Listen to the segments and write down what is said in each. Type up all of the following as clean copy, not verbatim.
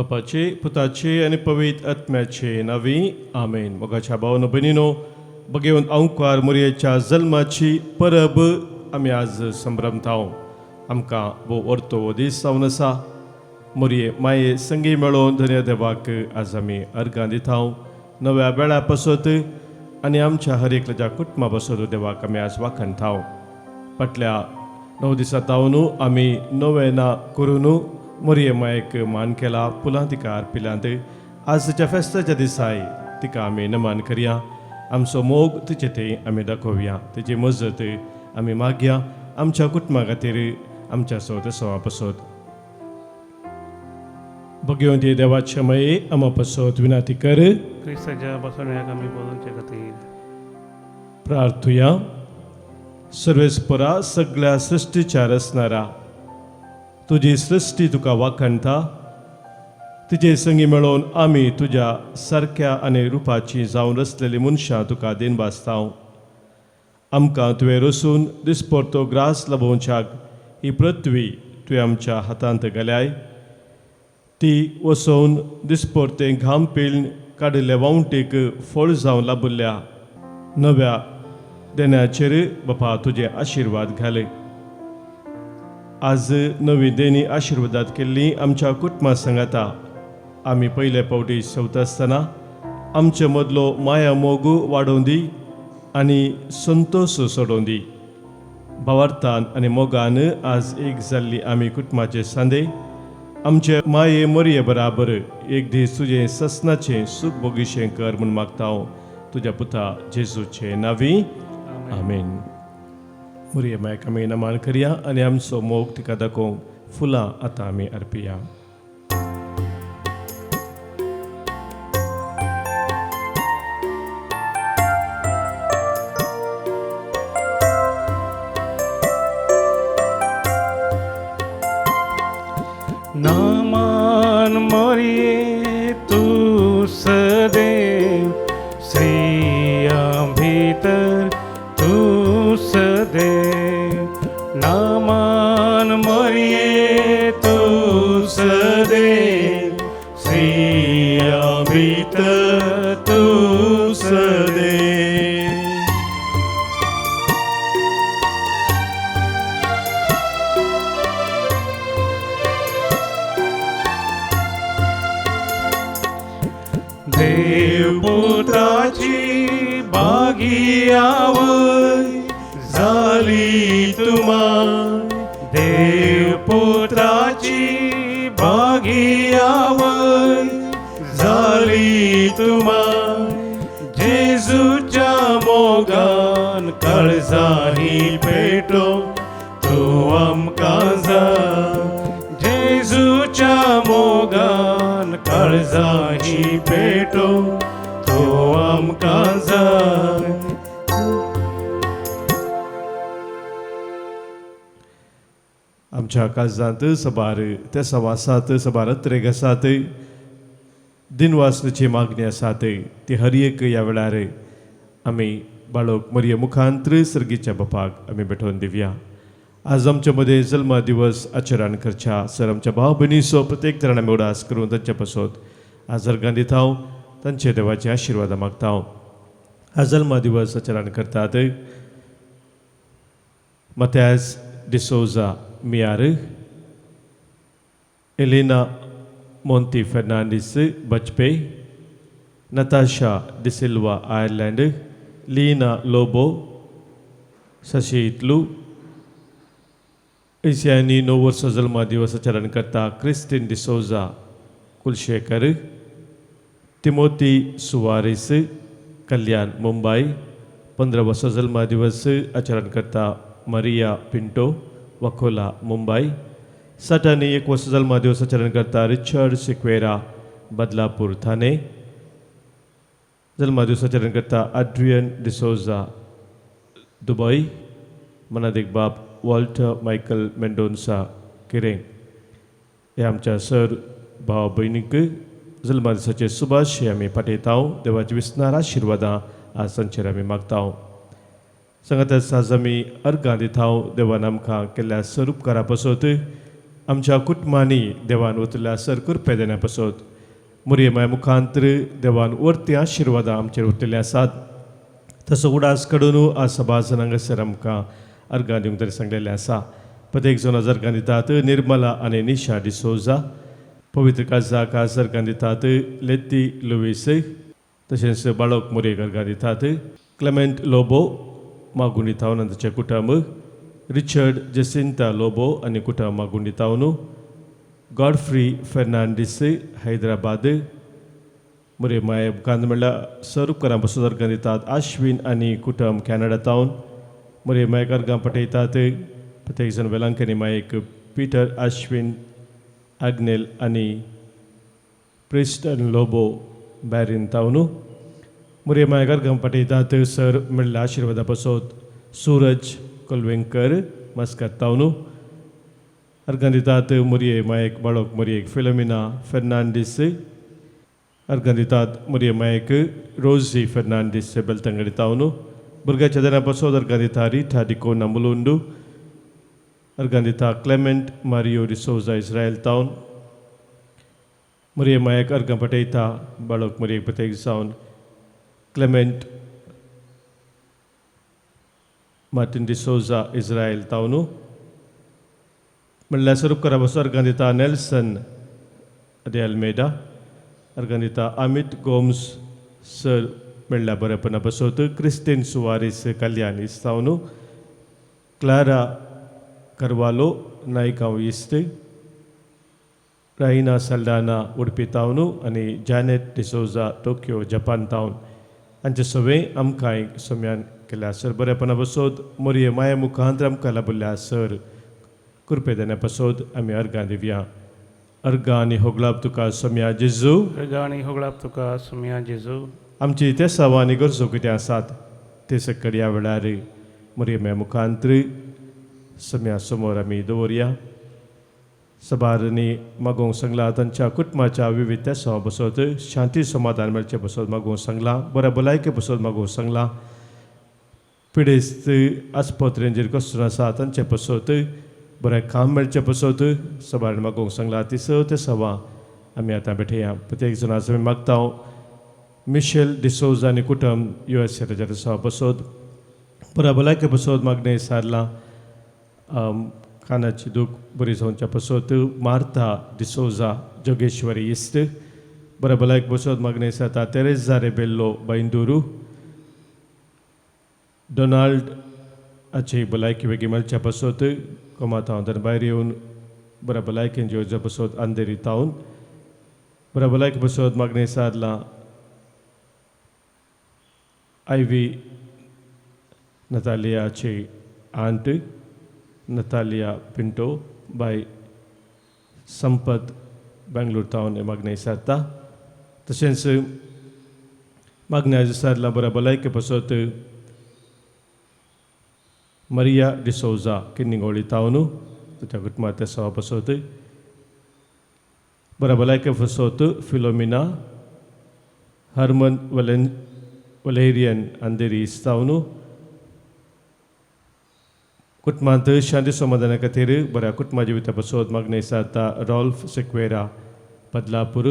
बापाचे, पुताचे आनी पवित्र आत्म्याचे नांवी, आमेन. मोगाच्या भावानो भयणीनो, भगेवन अंकार मोरयेच्या जल्माची परब आमी आज संभ्रमताव. आमकां भोव अर्थ हो दीस जावन आसा. मोरये माये संगी मेळोवन धन्य देवाक आज आमी अर्गां दिताव. नव्या वेळा पासत आनी आमच्या हर एकल्याच्या कुटुंबा पासत देवाक आमी आज वाखाणताव. फाटल्या 9 दिसां तावन आमी नोवेना करून मोरये मायेक मान केला, फुलां तिका अर्पिल्यांत. आज तिच्या फेस्ताच्या दिसाय तिका आमी नमन करया. आमचो मोग तिचे थंय आमी दाखोवया. तिची मजत आमी मागया आमच्या कुटुंबा खातीर, आमच्या सोद सवा पसत. भगवंती देवाचे मये, आमा पसत विनंती कर. क्रिस्ताच्या बसवण्याक आमी बदलचे खातीर. प्रार्थुया. सर्वेस्परा, सगळ्या सृश्टीच्या रचणारा, तुजी सृश्टी तुका वाखाणता. तुजे संगी मेळोवन आमी तुज्या सारक्या आनी रुपाची जावन रचलेली मनशां तुका दिन भासताव. आमकां तुवें रसून दिसपरतो ग्रास लाभोवच्याक ही पृथ्वी तुवें आमच्या हातांत घाल्याय. ती वसोवन दिसपरतें घाम पिळून काडिल्ल्या वावटीक फळ जावन लाभिल्ल्या नव्या देण्याचेर बापा तुजे आशिर्वाद घाले. आज नवी देणी आशिर्वादात केल्ली आमच्या कुटुंबा सांगाता आमी पयले फावटी शेवता आसतना आमचे मदलो माया मोग वाडोवन दी आनी संतोश सोडोवन दी. भावार्थान आनी मोगान आज एक जाल्ली आमी कुटुंबाचे सांदे आमचे माये मोरये बराबर एक दीस तुजें ससनाचें सूख भोगिशें कर म्हूण मागता हांव तुज्या पुता जेजूचे नांवी, आमेन. मोरये मायक आमी नमन करया आनी आमचो मोग तिका दाखोवंक फुलां आतां आमी अर्पिया. नमन मोरये तूं सदैव, स्त्रियां भितर तूं सदैव. नमन मोरये तूं सदैव, स्त्रियां भितर तूं सदैव. देवपुत्राची भागी आवय जाली तुमाय. देवपुत्राची भागी आवय जाली तुमाय. जेजूच्या मोगान काळजांनी पेटो तूं आमकां जाय. जेजूच्या मोगान काळजांनी पेटो तूं आमकां जाय. आमच्या काळजांत सबार ते सवासात, सबार अत्रेग आसात, दिनवासची मागणी आसात. ती हर एक ह्या वेळार आमी बाळक मरिये मुखांत्र सर्गीच्या बापाक आमी भेटोवन दिवया. आज आमच्या मदें जल्मा दिवस आचरण करच्या सर आमच्या भाव भयणीचो प्रत्येक तरान आमी उडास करून तांचे पासत आज अर्गां दिता, तांचे देवाचे आशिर्वाद मागता. आज जल्मा दिवस आचरण करतात मत्यास डिसोजा मियार, एलिना मोंती फेर्नांडीस बजपे, नताशा डिसिल्वा आयर्लंड, लीना लोबो, शशी इतलू. एशियांनी 9 वर्सां जल्मा दिवस आचरण करता क्रिस्टीन डिसोजा कुलशेखर, तिमोती सुवारीस, कल्याण मुंबय. 15 वर्सां जल्मा दिवस आचरण करता मरिया पिंटो, वकोला मुंबय. 61 वर्सां जल्मा दिवस आचरण करता रिचर्ड सिक्वेरा, बदलापूर थाने. जल्मा दिवस आचरण करता आड्रियन डिसोजा, दुबय. मनादीक बाब वॉल्टर मायकल मेंडोन्सा, किरेंग. हे आमच्या सर भाव भयणीक जल्मा दिसाचे सुभाशे आमी पाठयता. देवाची विसनार आशिर्वादां आज तांचेर आमी मागता. सांगात आज आमी अर्गां दिता देवान आमकां केल्ल्या सर उपकारा पासत. आमच्या कुटुंबांनी देवान वतल्या सर कृपे देण्या पासत मुरये माय मुखांतर देवान वर्ती आशिर्वादां आमचेर उरतले आसात. तसो उडास कडून आज सभाजन हांगासर आमकां अर्गां दिवंक तरी सांगलेलें आसा. प्रत्येक जाण अर्गां दितात निर्मला आनी निशा डिसोजा. पवित्र काजाक आज अर्गां दितात लेत्ती लुवीस, तशेंच बाळक मोरयेक अर्गां दितात. क्लेमेंट लोबो मागून दिता आनी ताचें कुटुंब, रिचर्ड जेसिंता लोबो आनी कुटुंब मागून दिता. गॉडफ्री फेर्नांडीस हैदराबाद मुरे माय उपरांत म्हणल्यार सर उपकारां पसून अर्गां दितात. आश्विन आनी कुटुंब कॅनडा तावन मुरे मायक अर्गां पठयतात. प्रत्येक जाण वेलांकनी मायक पिटर आश्विन आग्नेल आनी प्रिस्टन लोबो बॅरीन तावनू मुरे मायक अर्गां पठयतात. सर म्हणल्यार आशिर्वादा पसत सूरज कोलवेंकर मस्कत तावनू अर्गां दितात. मुरये मायक बाळक मुरयेक फिलोमिना फेर्नांडीस अर्गां दितात. मुरये मायक रोजी फेर्नांडीस बेलतंगडी तावनू भुरग्याच्या देना पसत अर्गां दिता. रिटा डिकोना मुलुंडू अर्गां दिता. क्लेमेंट मारियो डिसोजा इस्रायल तावन मुरये मायक अर्गां पठयता. बाळक मुरयेक प्रत्येक जावन क्लेमेंट मार्टिन डिसोजा इस्रायल तावनू म्हणल्यार स्वरूप बसो अर्गां दिता. नेल्सन दे अल्मेडा अर्गां दिता. अमित गोम्स सर म्हणल्यार बरेपणा बसोत. क्रिस्तीन सुवारीस कल्याण इस्तावनू, क्लारा करवालो नायकांव इस्ट, रायना सल्डाना उडपी तावनू आनी जॅनेट डिसोजा टोकियो जपान तावन हांचे सगळें आमकां सम्यान केल्या सर बरेपणा बसोत मोरये माया मुखांत आमकां लाबल्या सर कृपे देण्या पासत आमी अर्गां दिवया. अर्गां आनी होगळाप तुका सोम्या जेजू. अर्गां आनी होगळाप तुका सुमया जेजू. आमची तेसांव आनी गरजो कितें आसात ते सकड ह्या वेळार मोरये मुखांत सम्या समोर आमी दवरया. सबारांनी मागोवंक सांगलां तांच्या कुटुंबाच्या विविध तेसांव बसत शांती समाधान मेळचें बसत मागोवंक सांगलां, बऱ्या भलायके बसत मागोवंक सांगलां. पिडेस्त आस्पत्रेंचेर कसून आसा तांचे पसत बरें काम मेळचें पसत सबारांनी मागोवंक सांगलां. ती स ते सवा आमी आतां भेटया. प्रत्येक जाण आमी मागता मिशेल डिसोजा आनी कुटुंब यू एस ए ताच्या सवा बसत बऱ्या भलायके बसत मागणें सारलां. कानाची दूख बरी जावच्या पसत मार्था डिसोजा जोगेश्वरी इस्ट बऱ्या भलायक बसत मागणें जाता. तेरेझा रेबेल्लो बैंदुरू, डोनाल्ड हाची भलायकी बेगीन मेळच्या पसत, कोमातावन भायर येवन बऱ्या भलायकेन जेवच्या पसत अंधेरी तावन बऱ्या भलायकी बसत मागणें सारलां. आयवी नतालियाची आंट नतालिया पिंटो बाय संपत बेंगलोर तावन मागणें सारता. तशेंच मागण्या सारला बऱ्या भलायके पसत मरिया डिसोजा किन्निंगोळी तावनू ताच्या कुटुंबात ते सवा पसत बऱ्या भलायके फसोत. फिलोमिना हरमन वलेन वलेरियन अंधेरी इस्तावनू कुटुंबांत शांती समाधाना खातीर बऱ्या कुटुंबा जिविता पसत मागणें सारता. रॉल्फ सेक्वेरा बदलापूर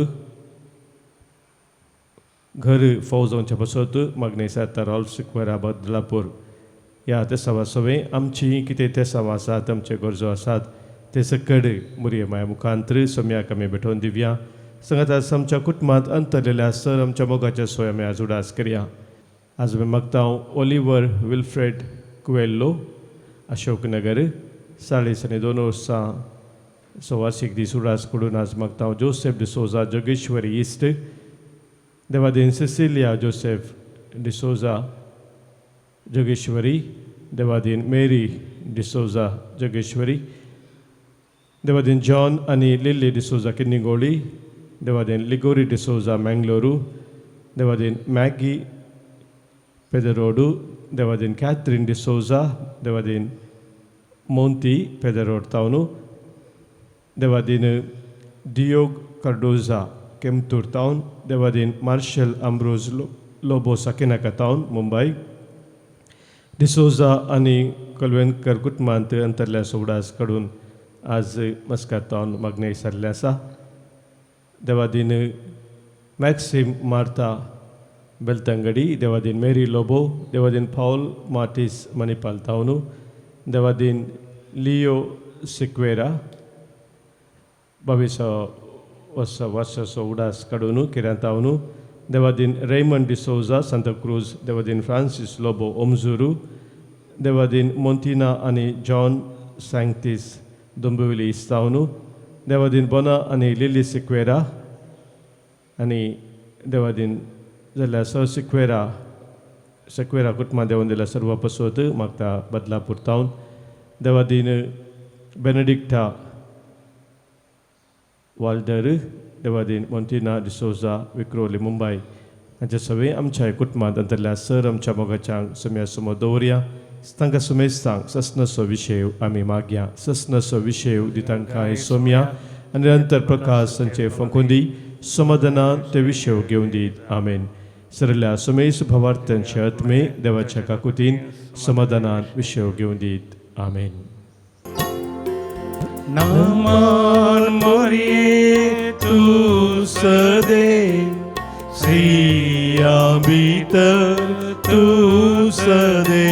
घर फौज जावच्या पसत मागणें सारता. रॉल्फ सिक्वेरा बदलापूर ह्या ते सवा सवे आमची कितें ते सवा आसात, आमचे गरजो आसात ते सकड मुरये माया मुखांतर सोम्याक आमी भेटोवन दिवया. सांगात आज आमच्या कुटुंबांत अंतरलेल्या सर आमच्या मोगाच्या सोय आमी आज उडास करया. आज आमी मागता ओलिवर विल्फ्रेड कुवेल्लो अशोकनगर 40 आनी 2 वर्सां सवार्शीक दीस उडास कडून आज मागता. जोसेफ डिसोजा जोगेश्वरी इस्ट देवादीन सिसिलिया जोसेफ डिसोजा जोगेश्वरी, देवादीन मेरी डिसोजा जोगेश्वरी, देवादीन जॉन आनी लिल्ली डिसोजा किन्निगोळी, देवादीन लिगोरी डिसोजा मँगलोरू, देवादीन मॅगी पेदरोडू, देवादीन कॅथरीन डिसोजा, देवादीन मोंती पेदरोड तावनू, देवादीन दियोग कार्डोजा केमतूर तावन, देवादीन मार्शल आम्ब्रोज लोबो साकिनाका तावन मुंबय. डिसोजा आनी कलवेंकर कुटुंबांत अंतरल्या सोवडास कडून आज मस्कातावन मागणें सारलें आसा. देवादीन मॅक्सिम मार्ता बेलतंगडी, देवादीन मेरी लोबो, देवादीन पावल मार्टीस मणिपाल तावनू, देवादीन लियो सिक्वेरा 22 वर्स वर्साचो उडास काडून किरांतावनू, देवादीन रेमंड डिसोजा सांताक्रूज, देवादीन फ्रांसीस लोबो ओमजुरू, देवादीन मोंतिना आनी जॉन सँक्तीस दोंबिवली इस्तावनू, देवादीन बोना आनी लिली सिक्वेरा आनी देवादीन जाल्यार स सिक्वेरा सिक्वेरा कुटुंबा देवून दिल्या सर्व पसोत मागता बदलापूर तावन, देवादीन बेनेडिक्टा वाल्डर, देवादीन मोंतिना डिसोजा विक्रोली मुंबय हांचे सगळे आमच्या कुटुंबांत अंतरल्या सर आमच्या मोगाच्यांक सुम्या समोर दवरया. तांकां सुमेस्तांक सस्नसो विशय आमी मागया. सस्नसो विशय दितांकां सोमया आनी निरंतर प्रकाश तांचे फंकून दी, समाधानान ते विशय घेवन दीत. आमेन. सरल्या सुमेस भावार्थ्यांचे आत्मे देवाच्या काकुतीन समाधानान विशय घेवन दीत. आमेन. नमन मोरये तूं सदे, स्त्रियां भितर तूं सदे.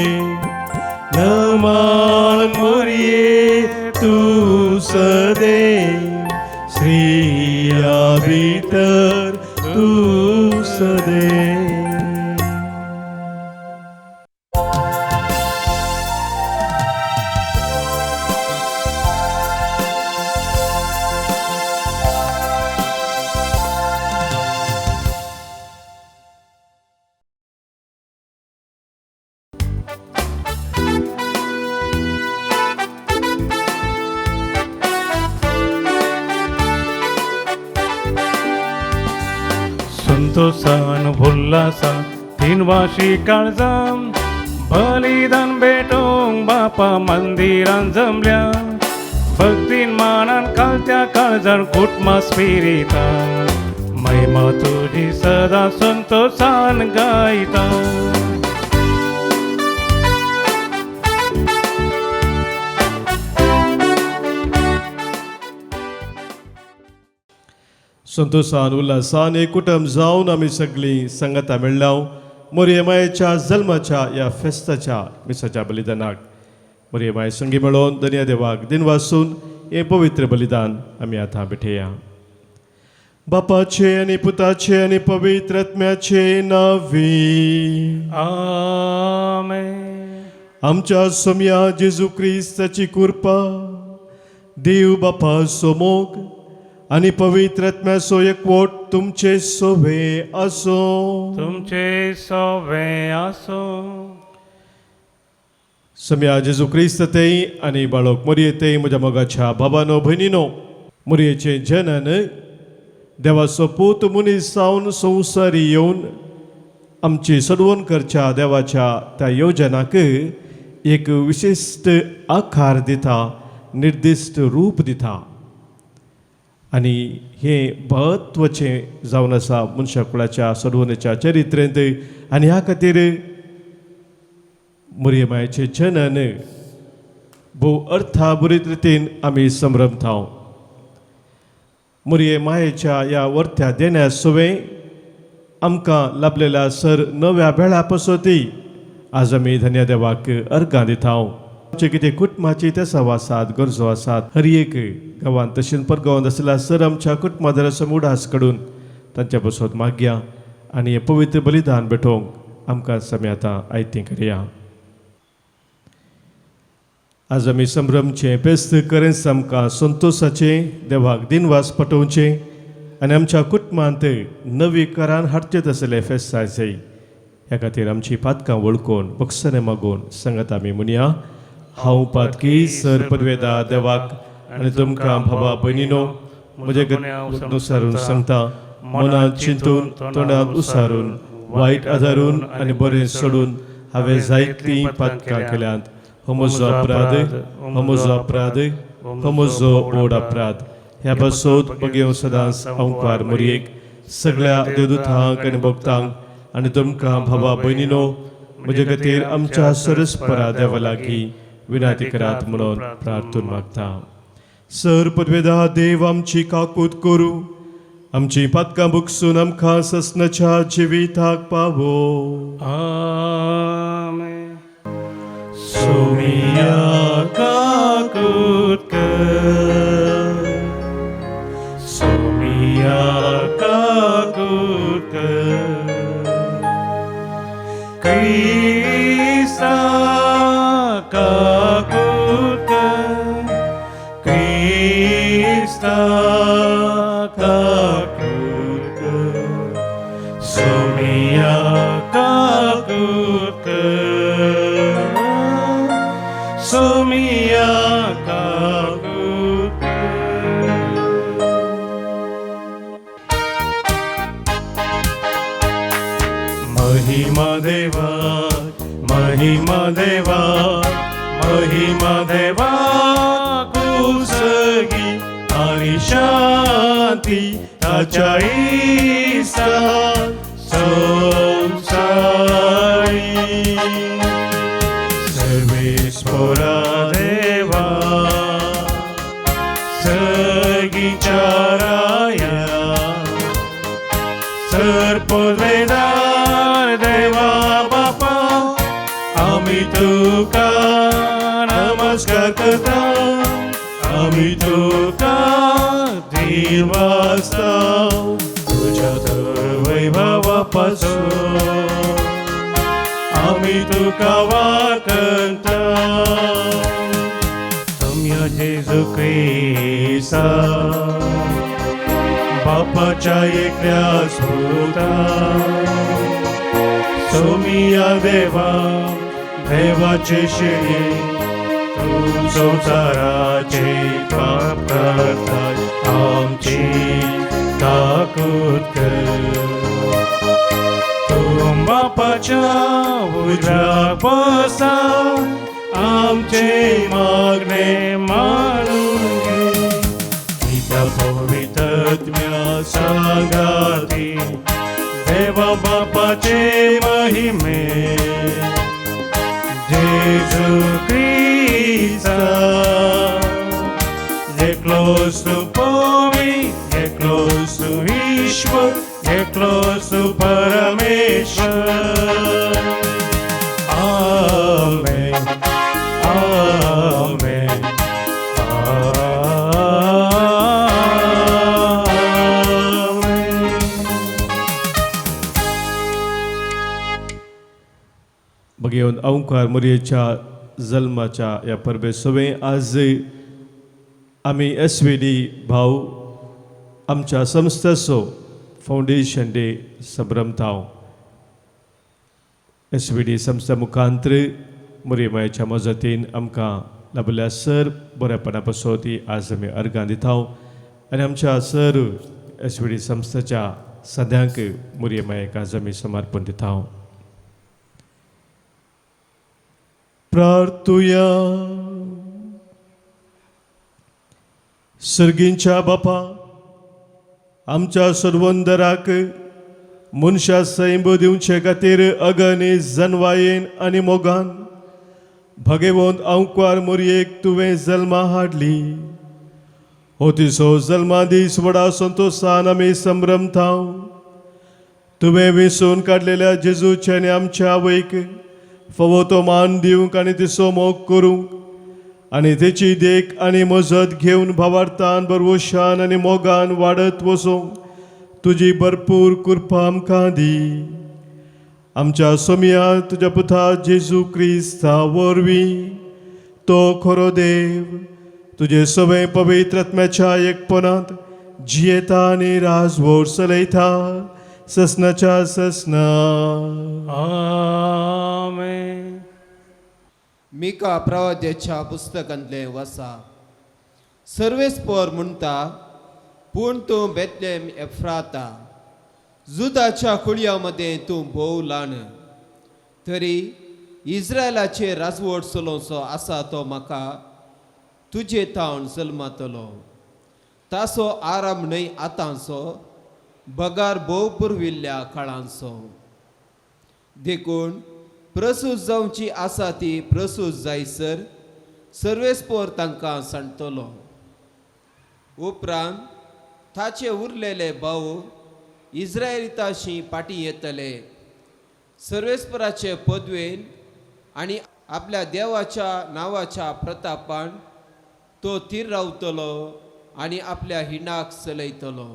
नमन मोरये तूं सदे, स्त्रियां भितर तूं सदे. संतोषान उल्हासान तीन वाशी काळजां बलिदान भेटोवंक बापा मंदिरान जमल्या. भक्तीन मानान कालत्या काळजान कुटुंबा स्पिरितान महिमा तुजी सदा संतोषान गायता. संतोषान उल्हासान एक कुटुंब जावन आमी सगळीं संगता मेळ्ळ्या मोरये मायेच्या जल्माच्या ह्या फेस्ताच्या मिसाच्या बलिदानाक. मोरये माये संगी मेळोवन दर्या देवाक दिनवासून हें पवित्र बलिदान आमी आतां भेटया. बापाचे आनी पुताचे आनी पवित्र आत्म्याचे नांवी. आमेन. आमच्या सोमया जेजू क्रिस्ताची कृपा, देव बापाचो मोग आनी पवित्र आत्म्याचो एकवट तुमचे सोवे आसूं. तुमचे सोवे आसूं. सम्या जेजू क्रिस्त ते आनी बाळक मोरये ते म्हज्या मोगाच्या बाबानो भयणीनो, मोरयेचें जनन देवाचो पूत मनीस जावन संवसारी येवन आमची सोडवण करच्या देवाच्या त्या योजनाक एक विशिश्ट आकार दिता, निर्दिश्ट रूप दिता आनी हें म्हत्वाचें जावन आसा मनशा कुळाच्या सोडवणेच्या चरित्रेंत. आनी ह्या खातीर मोरये मायेचें जनन भोव अर्थाभरीत रितीन आमी संभ्रमता. मोरये मायेच्या ह्या वर्त्या देण्या सुवें आमकां लाभलेल्या सर नव्या बेळा पसती आज आमी धन्य देवाक अर्गां दिता. आमचे कितें कुटुंबाची तेसाव आसात, गरजो आसात, हर एक गांवांत तशेंच परगांवांत आसल्या सर आमच्या कुटुंबा उडास काडून तांच्या बसत मागया आनी हें पवित्र बलिदान भेटोवंक आमकां समी आतां आयतें करया. आज आमी संभ्रमचें फेस्त करेंच आमकां संतोशाचें देवाक दिनवास पटोवचें आनी आमच्या कुटुंबांत नवीकरण हाडचें तसलें फेस्ताचें. ह्या खातीर आमची पातकां वळखून बक्षणें मागून सांगत आमी म्हणया. हांव पातकी सर पदवेदा देवाक आनी तुमकां भावा भयणीनो म्हजे नुसारून सांगता, मनांत चिंतून तोंडात उसारून वायट आदारून आनी बरें सोडून हांवें जायतीं पातकां केल्यांत. हो म्हजो अपराध, हो म्हजो अपराध, हो म्हजो व्हड अपराध. ह्या पासत बगेव सदांच अंकार मोरयेक सगळ्या देवदूतांक आनी भक्तांक आनी तुमकां भावा भयणीनो म्हजे खातीर आमच्या सरस्परा देवा लागीं विनंती करात म्हणून प्रार्थून मागता. सर पदवेदा देव आमची काकूत करूं, आमची पातकां बुकसून आमकां ससनाच्या जिविताक पावो. आमेन. सोमिया काकूत कर, सोमिया काकूत कर, क्रिस्ता काकूत कर, क्रिस्ता काकूत कर, सोमिया काकूत कर, सोमिया काकूत कर. महिमा देवा, महिमा देवा, महिमा देवा कुसगी आणि शांती ताच्या इसा संसारी. सर्वेस्पोरा देवा, सगीच्या राया, सर्पवेदार देवा बापा, आम्ही तुका नमस्कार करता, आम्ही तुका दिवासता तुझ्या तर वैभवापासून आम्ही तुका वाकता. सम्या जेजू क्रिस्ता बापाच्या एकल्या सुता, सोमिया देवा, देवाचे शिळे, तू संसाराचे पाप करता, आमची काकूत कर. तू बापाच्या उजव्या बसा, आमचे मागणे मानून घे. पिता पवित्रत्म्या सांगाती, देवा बापाचे महिमे, जेजू क्रिस्ता एकलोस पवी, एकलोस ईश्वर, एकलोस परमेश्वर. आमेन, आमेन, आमेन. भगेवन अंकार मोरयेच्या जल्माच्या ह्या परबे सवें आज आमी एस व्ही डी भाव आमच्या संस्थेचो फावंडेशन डे संभ्रमता. एस व्ही डी संस्था मुखांत्र मोरये मायेच्या मजतीन आमकां लाभिल्ल्या सर बरेपणा पासत ही आज आमी अर्गां दिता आनी आमच्या सर एस व्ही डी संस्थेच्या सद्यांक मोरये मायेक आज आमी समर्पण दिता. प्रार्थुया. सर्गींच्या बापा, आमच्या सर्वंदराक मनशा सैंब दिवचे खातीर अगनी जनवायेन आनी मोगान भगेवंत आंकवार मोरयेक तुवें जल्मा हाडली. हो तिचो जल्मा दीस व्हडा संतोसान आमी संभ्रमता. तुवें विसून काडलेल्या जेजूचे आनी आमच्या आवयक फावो तो मान दिवंक आनी तिचो मोग करूंक आनी तेची देख आनी मजत घेवन भावार्थान बरवशान आनी मोगान वाडत वचूंक तुजी भरपूर कृपा आमकां दी. आमच्या सोमया तुज्या पुता जेजू क्रिस्ता वरवीं, तो खरो देव तुजे सगळे पवित्र आत्म्याच्या एकपणांत जियेता आनी राजवोर चलयता ससनाच्या ससना. आमेन. मिका प्रवाद्याच्या पुस्तकांतलें वसा. सर्वेस्पोर म्हणटा, पूण तूं बेतलेम एफ्राता, जुदाच्या कुळया मदें तूं भोव ल्हान, तरी इस्रायलाचेर राजवट चलोवचो आसा तो म्हाका तुजे थावन जल्मातलो. ताचो आराम न्हय आतांचो, बगार भोव पुर्विल्ल्या काळांचो. देखून प्रसूत जावची आसा ती प्रसूत जायसर सर्वेस्पोर तांकां सांडतलो. उपरांत ताचे उरलेले भाव इस्रायलिताशी फाटीं येतले. सर्वेस्पराचे पदवेन आनी आपल्या देवाच्या नांवाच्या प्रतापान तो थीर रावतलो आनी आपल्या हिणाक चलयतलो.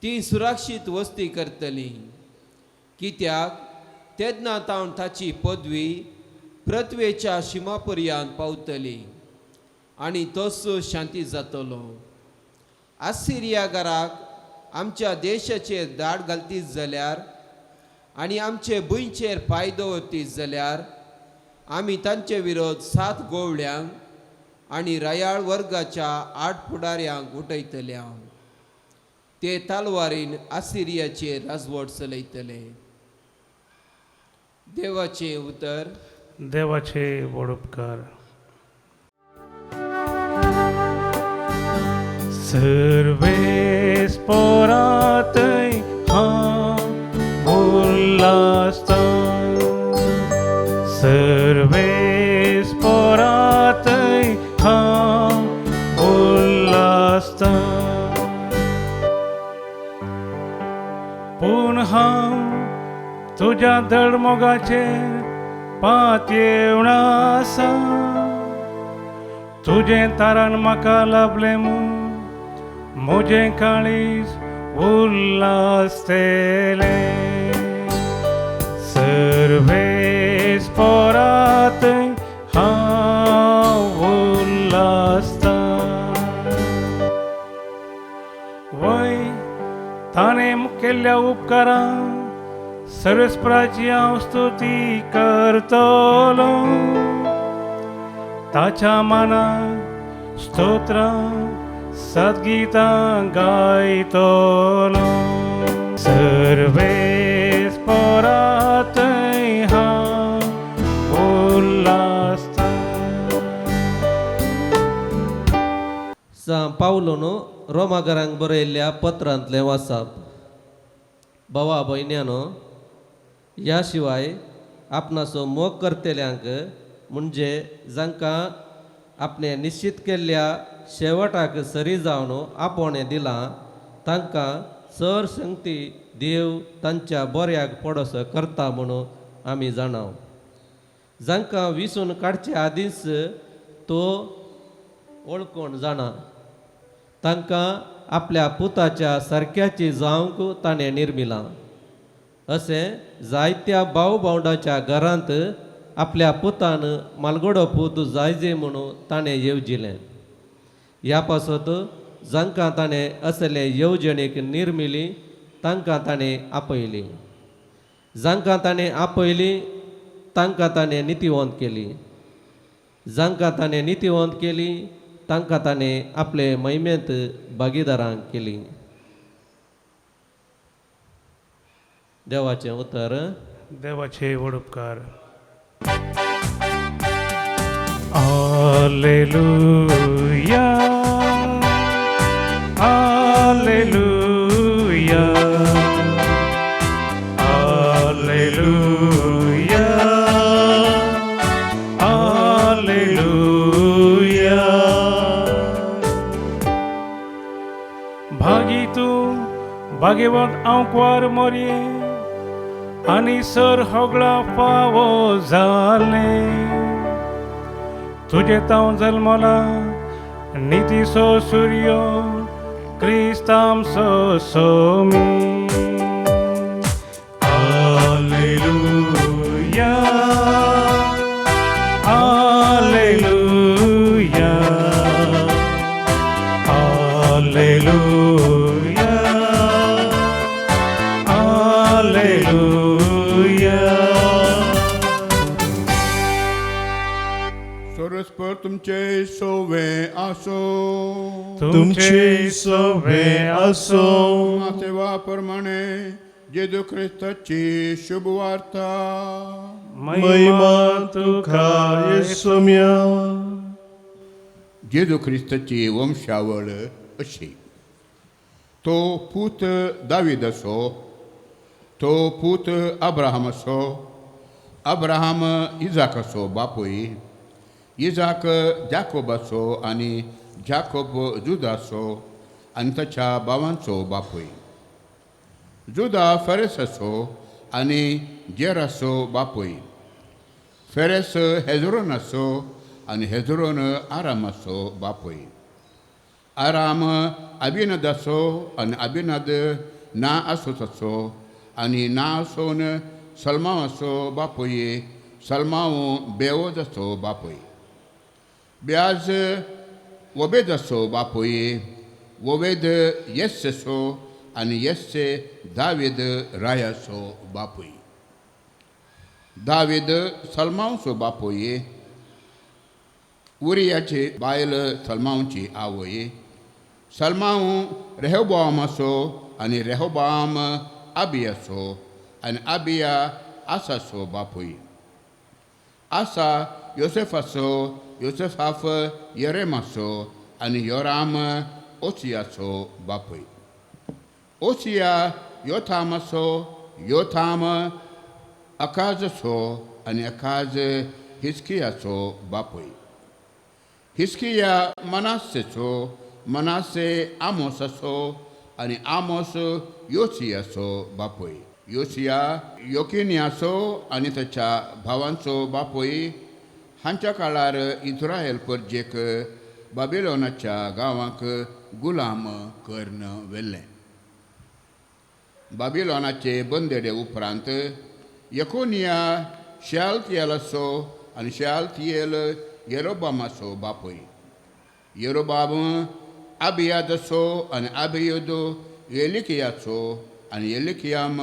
ती सुरक्षीत वस्ती करतली, कित्याक तेन्ना तावन ताची पदवी पृथ्वेच्या शिमा पर्यंत पावतली आनी तोच शांती जातलो. आसिरियागाराक आमच्या देशाचेर दाड घालतीत जाल्यार आनी आमचे भुंयचेर पांय दवरतीत जाल्यार आमी तांचे विरोध 7 गोवळ्यांक आनी रायाळ वर्गाच्या 8 फुडाऱ्यांक उठयतले. ते तालवारीन आसिरियाचेर राजवट चलयतले. देवाचें उतर. देवाचे व्हड उपकार. सर्वेस पोरातय हांव उल्हासता, सर्वेस पोरातय हांव उल्हासता. पूण हांव तुज्या धडमोगाचेर पातयेवन आसा, तुजें तारण म्हाका लाभलें म्हूण म्हजें काळीज उल्हासतलें. सर्वेस पोरातय हांव उल्हासता. वय ताणें केल्ल्या उपकारां सर्वेस्पराची हांव स्तुती करतलो, ताच्या मानाक स्तोत्रां सद्गीतां गायतलो. सर्वेस पोरातय हांव उल्हासता. सां पावलोन रोमागरांक बरयल्ल्या पत्रांतलें वाचप. भावा भयण्यानो, ह्या शिवाय आपणाचो मोग करतल्यांक म्हणजे जांकां आपणें निश्चित केल्ल्या शेवटाक सरी जावन आपोवणें दिलां तांकां चड संगती देव तांच्या बऱ्याक पडोसो करता म्हणून आमी जाणाव. जांकां विसून काडचे आदींच तो वळखून जाणा, तांकां आपल्या पुताच्या सारक्याची जावंक ताणें निर्मिलां. अशें जायत्या भाव भावंडाच्या घरांत आपल्या पुतान मालगडो पूत जायजे म्हणून ताणें येवजिलें. ह्या पासत जांकां ताणें असले येवजणेक निर्मिली तांकां ताणें आपयली, जांकां ताणें आपयली तांकां ताणें नितीवंत केली, जांकां ताणें नितीवंत केली तांकां ताणें आपले महिमेंत भागीदारांक केली. देवाचें उतर. देवाचे व्हड उपकार. Alleluia, alleluia, alleluia, alleluia. भागी तूं भाग्यवंत आंकवार मोरये आनी सर होगळा फावो जालें. तुजें तांव जल्मला नितीचो सुर्यो क्रिस्तांचो Somi. Alleluia, alleluia, alleluia, alleluia. सर्वेस्पर तुमचे सोवे आसो. तुमचे सोवे आसो. सेवा प्रमाणे जेजू ख्रिस्ताची शुभ वार्ता. महिमा तुका येसुम्या. जेजू ख्रिस्ताची वंशावळ अशी. तो पूत दावीदाचो, तो पूत अब्राहमाचो, अब्राहम इजाकाचो बापूय, इजाक जाकोबाचो आनी जाकोब जुदाचो आनी ताच्या भावांचो बापूय. जुदा फेरेसाचो आनी जेराचो बापूय. फेरेस हेजरोनाचो आनी हेजरोन आरामाचो बापूय. आराम अभिनदाचो आनी अभिनद ना आसोताचो आनी ना आसोन सलमावाचो बापूय. सलमाव बेवोजाचो बापूय. ब्याज वोबेदाचो बापूय. वोबेद येस्सेचो आनी येस्से दावीद रायाचो बापूय. दावीद सलमावचो बापूय. उरियाची बायल सलमावची आवय. सलमाव रेहोबामाचो आनी रेहोबाम आबियाचो आनी आबिया आसाचो बापूय. आसा योसेफाचो, योसेफाफ येरेमाचो आनी योराम ओसियाचो बापूय. ओसिया योथामाचो, योथाम अकाजाचो आनी अकाज हिस्कियाचो बापूय. हिस्किया मनासेचो, मनासे आमोसाचो आनी आमोस योसियाचो बापूय. योसिया योकिनियाचो आनी ताच्या भावांचो बापूय. हांच्या काळार इस्रायल परजेक बाबिलोनाच्या गांवांक गुलाम करून व्हेल्लें. बाबिलोनाचे बंदेडे उपरांत यकोनिया शेआलतियेलाचो आनी शेआलतियेल येरोबामाचो बापूय. येरोबाम आबियादाचो आनी आबियुद एलिकियाचो आनी एलिकियाम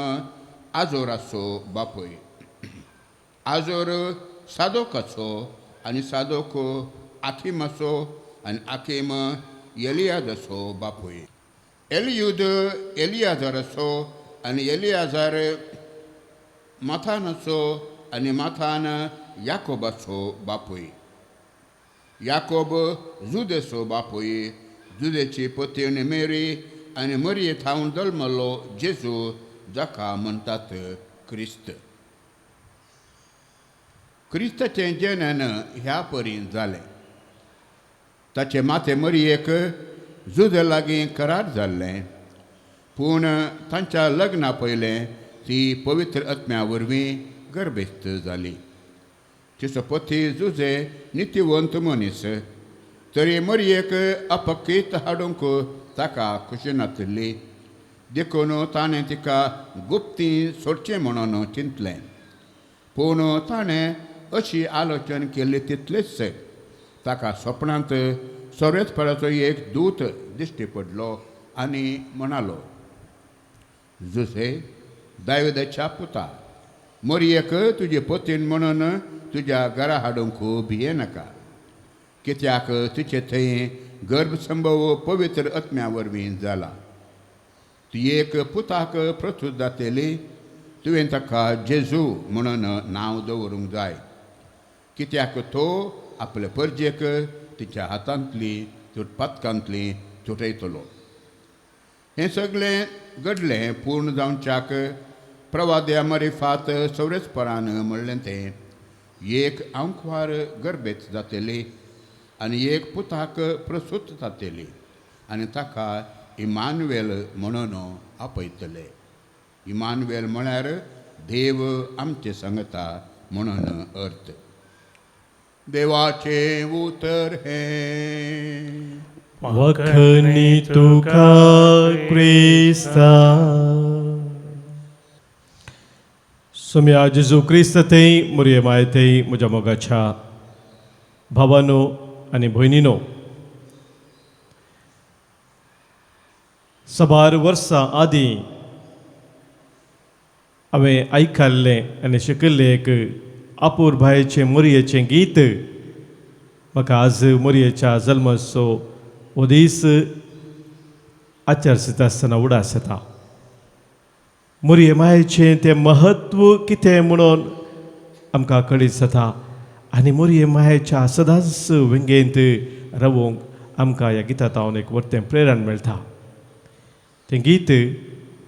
आजोराचो बापूय. आजोर सादोकाचो आनी सादोक आखिमाचो आनी आखीम एलियादाचो बापूय. एलियुद एलियाजाराचो आनी एलियाजार माथानाचो आनी माथान याकोबाचो बापूय. याकोब जुदेचो बापूय. जुदेची पतीण मेरी आनी मरये थावन जल्मलो जेजू जाका म्हणटात क्रिस्त. क्रिस्ताचें जनन ह्या परीन जालें. ताचे माते मरयेक जुदे लागीं करार जाल्लें, पूण तांच्या लग्ना पयलें ती पवित्र आत्म्या वरवीं गर्भेस्त जाली. तिचो पती जुजे नितीवंत मनीस, तरी मरयेक अपकीत हाडूंक ताका खुशी नातिल्ली, देखून ताणें तिका गुप्ती सोडचें म्हणून चिंतलें. पूण ताणें अशी आलोचन केल्ली तितलेच ताका सपनांत सोरेसपराचो एक दूत दिश्टी पडलो आनी म्हणालो, जुसे दाविदाच्या पुता, मरयेक तुजे पतीन म्हणून तुज्या घरा हाडूंक भियेनाका, कित्याक तिचे थंय गर्भसंभव पवित्र आत्म्या वरवीं जाला. तूं एक पुताक प्रसूत जातली, तुवें ताका जेजू म्हणून नांव दवरूंक जाय, कित्याक तो आपले परजेक तिच्या हातांतली तुटपातकांतली तुटयतलो. हें सगळें घडलें पूर्ण जावच्याक प्रवाद्या मरिफात सौरेसपरान म्हणलें तें, एक आंकवार गर्भेत जातली आनी एक पुताक प्रसूत जातली आनी ताका इमानुएल म्हणून आपयतले. इमानुएल म्हळ्यार देव आमचे सांगता म्हणून अर्थ. देवाचें उतर हें. वखनी तुका क्रिस्ता. सोम्या जेजू क्रिस्त थंय मुरये माय थंय म्हज्या मोगाच्या भावानो आनी भयणीनो, साबार वर्सां आदीं हांवें आयकल्लें आनी शिकिल्लें एक अपुरबायेचें मोरयेचें गीत म्हाका आज मोरयेच्या जल्माचो हो दीस आचरता आसतना उडास येता. मोरये मायेचें तें महत्व कितें म्हणून आमकां कळीत जाता आनी मोरये मायेच्या सदांच वेंगेंत रावूंक आमकां ह्या गितांत एक व्हडलें प्रेरण मेळटा. तें गीत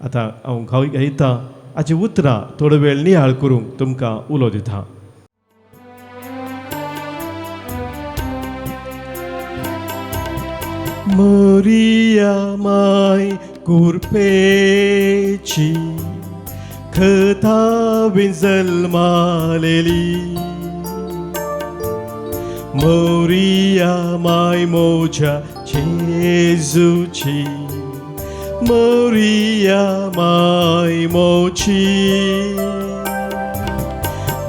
आतां हांव गायतां, हाची उतरां थोडो वेळ नियाळ करूंक तुमकां उलो दिता. मरिया माय कुरपेची खतावीन जल्मालेली मोरिया माय मोजा जेजूची मोरिया माय मोची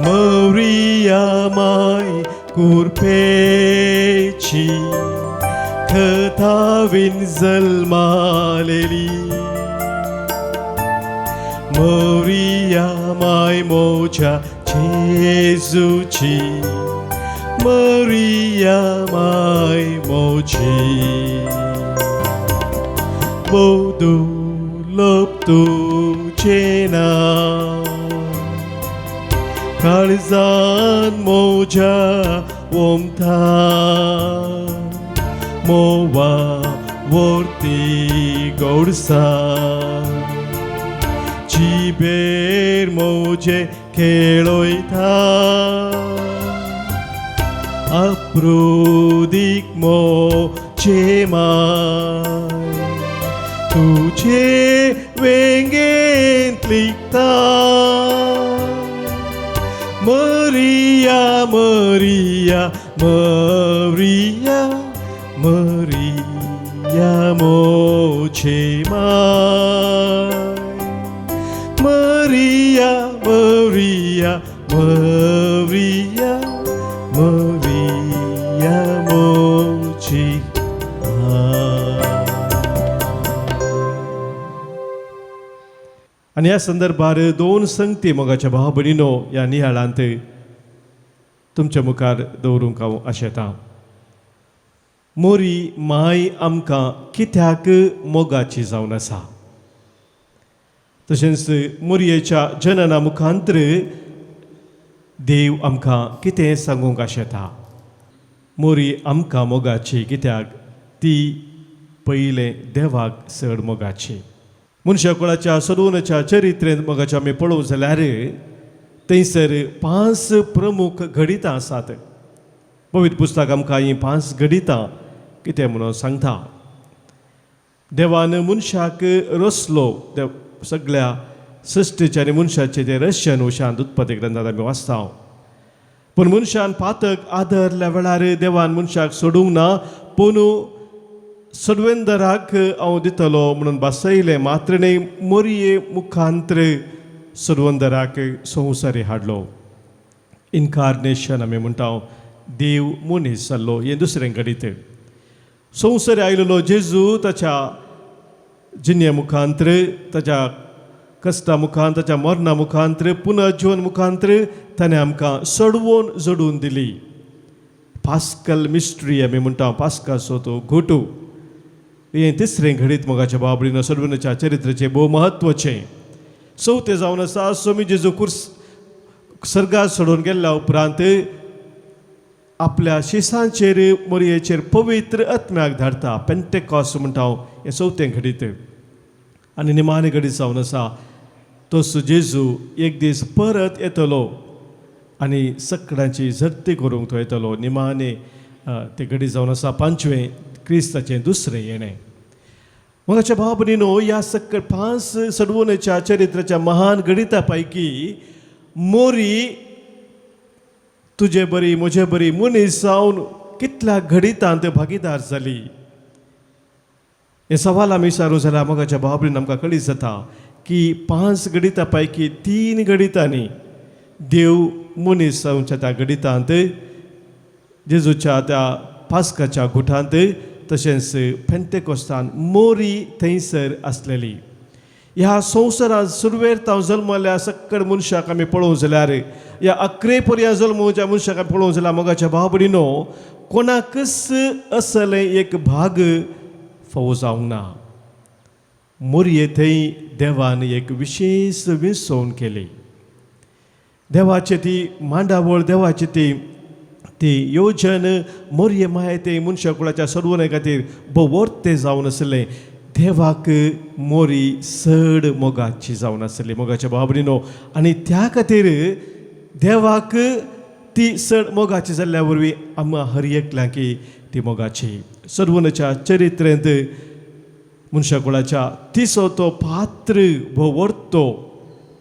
मोरिया माय कुरपेची खतावीन जल्मालेली मोरिया माय मोजा जेजूची मरिया माय मोची बोदुलोप तुझे नाव काळजान मोजा ओमता मोवा वर्ती गोडसा जिबेर मोजे खेळोयता अप्रुदीक मोचे माय तुझे वेंगेंत लिखता मरिया मरिया मरिया मरिया मोचे माय मरिया मरिया मरिया मरिया मोची आनी ह्या संदर्भार दोन संगती मोगाच्या भाव भयणीनो ह्या नियाळांत तुमच्या मुखार दवरूंक हांव आशेतां. मोरी माय आमकां कित्याक मोगाची जावन आसा तशेंच मोरयेच्या जनना मुखांत्र देव आमकां कितें सांगूंक आशेता. मोरी आमकां मोगाची कित्याक ती पयलें देवाक चड मोगाची. मनशा कुळाच्या सदोवनाच्या चरित्रेंत मोगाचें आमी पळोवं जाल्यार थंयसर 5 प्रमुख घडितां आसात. पवित्र पुस्तक आमकां हीं 5 घडितां कितें म्हणून सांगता. देवान मनशाक रचलो देव सगळ्या सृश्टीचे आनी मनशाचे ते रश्यन उशांत उत्पत्ती ग्रंथांत आमी वाचता. पूण मनशान पातक आदरल्या वेळार देवान मनशाक सोडूंक ना पूण सडवेंदराक हांव दितलो म्हणून बसयलें मात्र न्हय मोरये मुखांत्र सडवंदराक संवसारी हाडलो. इनकार्नेशन आमी म्हणटा देव मनीस जाल्लो हें दुसरें घडीत. संवसारी आयलेलो जेजू ताच्या जिन्या मुखांत्र ताच्या कश्टा मुखांत ताच्या मरणा मुखांत्र पुनर्जीवन मुखांत्र ताणें आमकां सडवून जोडून दिली. पास्कल मिस्ट्री आमी म्हणटा पास्काचो तो घोटू हें तिसरें घडीत मोगाच्या बाबडीन सडवण्याच्या चरित्राचें भोव म्हत्वाचें. चवथें जावन आसा स्वामी जेजू कुर्स सर्गार सोडून गेल्ल्या उपरांत आपल्या शिसांचेर मोरयेचेर पवित्र आत्म्याक धाडटा पेंटेकॉस म्हणटा हांव हें चवथें घडीत. आनी निमाणें घडीत जावन आसा तसो जेजू एक दीस परत येतलो आनी सगळ्यांची झडती करूंक तो येतलो. निमाणें तें घडीत जावन आसा पांचवें क्रिस्ताचें दुसरें येणें. मोगाच्या भाव भयणीनो ह्या सकळ 5 सडवण्याच्या चरित्राच्या महान घडिता पैकी मोरी तुजे बरी म्हजे बरी मनीस जावन कितल्या घडितांत भागीदार जाली हे सवाल आमी विचारूं जाल्यार मोगाच्या भाव भयणीन आमकां कळीत जाता की 5 घडिता पैकी 3 घडितांनी देव मनीस जावच्या त्या घडितांत जेजूच्या त्या पास्काच्या गुठांत तशेंच पेंतेकोस्तान मोरी थंयसर आसलेली. ह्या संवसारांत सुरवेर तांव जल्मल्या सक्कड मनशाक आमी पळोवंक जाल्यार ह्या अकरे पर्यां जल्मच्या मनशाक आमी पळोवंक जाल्यार मोगाच्या भाव भयणीनो कोणाकच असलें एक भाग फावो जावंक ना. मोरये थंय देवान एक विशेश विसवण केली. देवाची ती मांडावळ देवाची ती ती योजन मोरये माय ते मनशा कुळाच्या सडवणे खातीर भोवर्ते जावन आसलें. देवाक मोरी चड मोगाची जावन आसली मोगाच्या भाव भयणीनो आनी त्या खातीर देवाक ती चड मोगाची जाल्ल्या वरवीं आमकां हर एकल्यांकी ती मोगाची. सर्वनाच्या चरित्रेंत मनशाकुळाच्या तिचो तो पात्र भोवरतो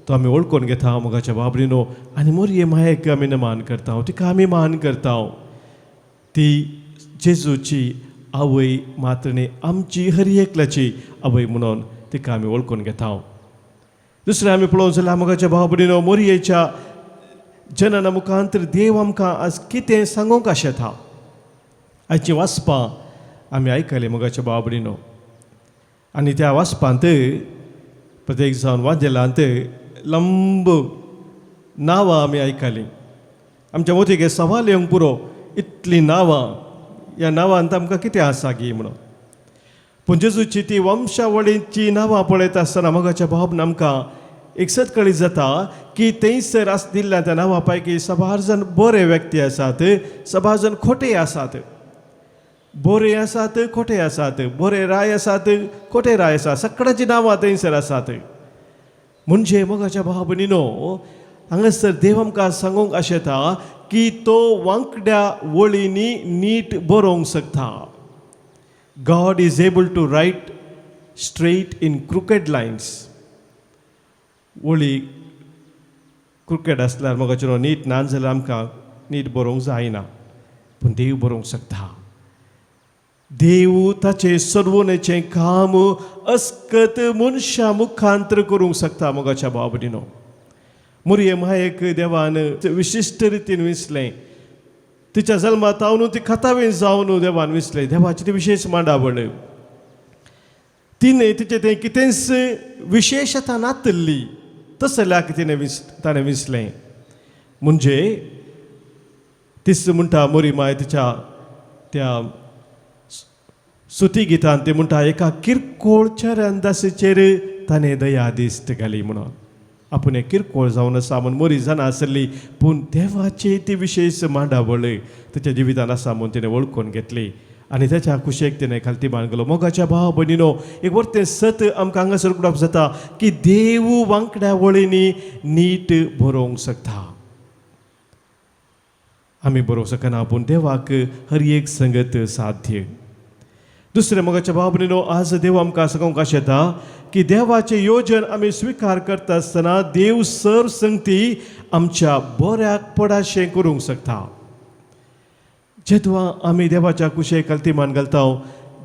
तो आमी वळखून घेता मोगाच्या बाबरीनो आनी मोरये मायेक आमी मान करता, तिका आमी मान करता. ती जेजूची आवय मातणे आमची हर एकल्याची आवय म्हणून तिका आमी वळखून घेता. दुसरें आमी पळोवंक जाल्यार मोगाच्या भाव भयणीनो मोरयेच्या जनना मुखांतर देव आमकां आज कितें सांगूंक आशेता आयची वाचपां आमी आयकली मोगाच्या भाव भयणीनो. आनी त्या वाचपांत प्रत्येक जावन वाजेलांत लंब नांवां आमी आयकलीं. आमच्या मोतीक सवाल येवंक पुरो इतलीं नांवां, ह्या नांवांत आमकां कितें आसा गी म्हणून. पूण जेजूची ती वंशावळीची नांवां पळयता आसतना मोगाच्या भाव आमकां एक सत कळीत जाता की थंयसर आस दिल्ल्या त्या नांवां पैकी सबार जाण बरे व्यक्ती आसात, सबार जाण खोटे आसात. बरे आसात खोटे आसात, बरे राय आसात खोटे राय आसात, सगळ्यांची नांवां थंयसर आसात. म्हणजे मोगाच्या भाव भयणीनो हांगासर देव आमकां सांगूंक आशेता की तो वांकड्या वळींनी नीट बरोवंक शकता. God is able to write straight in crooked lines. वळी क्रुकेड आसल्यार मोगाचें नीट ना जाल्यार आमकां नीट बरोवंक जायना, पूण देव बरोवंक शकता. देव ताचें सर्वनेचें काम अस्कत मनशा मुखांतर करूंक शकता. मोगाच्या भाव भयणीनो मोरये मायेक देवान विशिश्ट रितीन विसलें, तिच्या जल्मात जावन ती खतावीन जावन देवान विसलें. देवाची ती विशेश मांडावळ तिणें तिचें तें कितेंच विशेशता नातल्ली तसल्याक तिणें विस ताणें विसलें. म्हणजे तीच म्हणटा मोरी माय तिच्या त्या सुती गितान ती म्हणटा एका किरकोळ चरणदासीचेर ताणें दया दिश्ट घाली म्हणून. आपूण एक किरकोळ जावन आसा म्हूण मोरी जाणा आसली, पूण देवाची ती विशेश मांडावळ तिच्या जिवितान आसा म्हूण तिणें वळखून घेतली आनी ताच्या कुशेक तिणें खालती मान गेलो. मोगाच्या भाव भयणीनो एक वर्तें सत आमकां हांगासर उगडाप जाता की देव वांकड्या वळींनी नीट बरोवंक शकता. आमी बरोवंक शकना, पूण देवाक हर एक संगत साध्य. दुसरें मोगाच्या भाव भयणीनो आज देव आमकां सांगूंक आशेता की देवाचें योजन आमी स्विकार करता आसतना देव सर संगती आमच्या बऱ्याक पडाशें करूंक शकता. जेदवा आमी देवाच्या कुशेक कलती मान घालता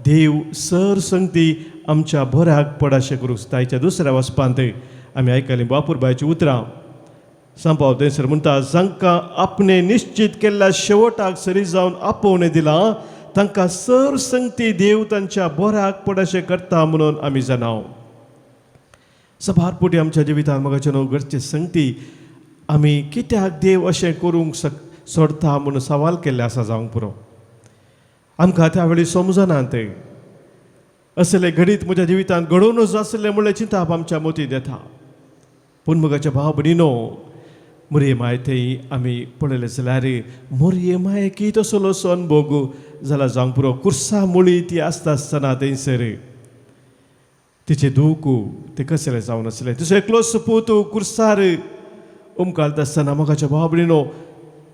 देव सर संगती आमच्या बऱ्याक पडाशें करूंक शकता. हाच्या दुसऱ्या वचपांत आमी आयकलीं बापूरबायचीं उतरां. सांपाव थंयसर म्हणटा जांकां आपणे निश्चित केल्ल्या शेवटाक सरी जावन आपोवणें दिलां तांकां सर संगती देव तांच्या बऱ्याक पडाशें करता म्हणून आमी जाणाव. सबार पुटी आमच्या जिवितांत मोगाचे न्हू घरचे संगती आमी कित्याक देव अशें करूंक सोडता म्हणून सवाल केल्लें आसा जावंक पुरो. आमकां त्या वेळी समजना तें असलें घडीत म्हज्या जिवितांत घडोवनच आसलें म्हणलें चिंताप आमच्या मोतींत येता. पूण मोगाच्या भाव भयणीनो मोरये माय थंय आमी पळयलें जाल्यार मोरये मायेक तसलो अनभोग जाला जावंक पुरो. कुर्सा मुळी ती आसता आसतना थंयसर तिचें दूख तें कसलें जावन आसलें. तिचो एकलोच पूत कुर्सार उमकालता आसतना मोगाच्या भाव भयणीनो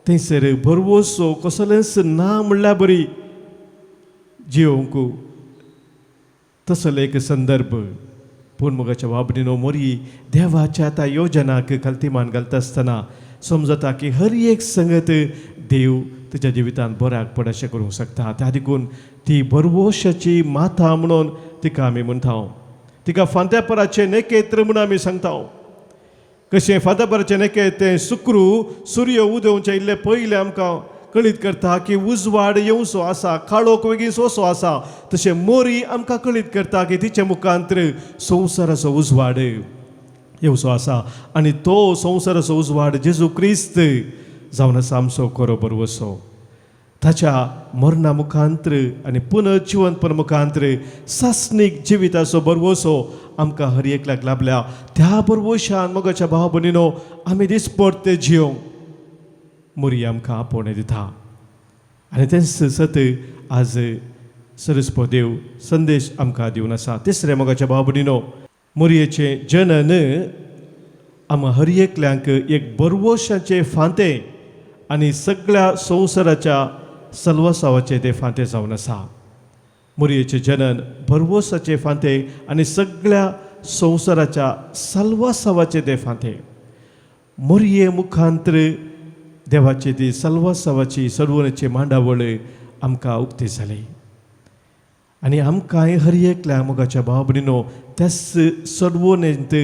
थंयसर भरवसो कसलेंच ना म्हणल्यार बरी जियोवंक तसलो एक संदर्भ. पूण मोगाच्या भाव भयणीनो मोरी देवाच्या त्या योजनाक खालती मान घालता आसतना समजता की हर एक संगत देव तिच्या जिवितांत बऱ्याक पड अशें करूंक शकता. त्या देखून ती भरवशाची माथा म्हणून तिका आमी म्हणटा. तिका फांत्यापराचें नेकेत्र म्हणून आमी सांगता. कशें फांत्यापराचें नेके तें सुक्रू सूर्य उदेवचे इल्ले पयलें आमकां कळीत करता की उजवाड येवचो आसा, काळोख बेगीन सोंसो आसा, तशें मोरी आमकां कळीत करता की तिचे मुखांतर संवसाराचो उजवाड येवचो आसा आनी तो संवसाराचो उजवाड जेजू क्रिस्त जावन आसा आमचो खरो भरवसो. ताच्या मरणा मुखांतर आनी पुनर्जिवंतपण मुखांतर सासणीक जिविताचो भरवसो आमकां हर एकल्याक लाभल्या. त्या भरवशान मोगाच्या भाव भयणीनो आमी दिसपडते जियोंक मोरी आमकां आपोवणें दिता आनी तेंच सत आज सरस्पो देव संदेश आमकां दिवन आसा. तिसरें मोगाच्या भाव भयणीनो मोरयेचें जनन आमकां हर एकल्यांक एक भरवशाचें फांतें आनी सगळ्या संवसाराच्या सलवसावाचे ते फांते जावन आसा. मोरयेचें जनन भरवोसाचे फांते आनी सगळ्या संवसाराच्या सलवासावाचे ते फांते. मोरये मुखांत्र देवाची ती सलवासावाची सडवणेची मांडावळ आमकां उक्ती जाली आनी आमकांय हर एकल्या मोगाच्या भाव भयणीनो त्याच सडवणेंत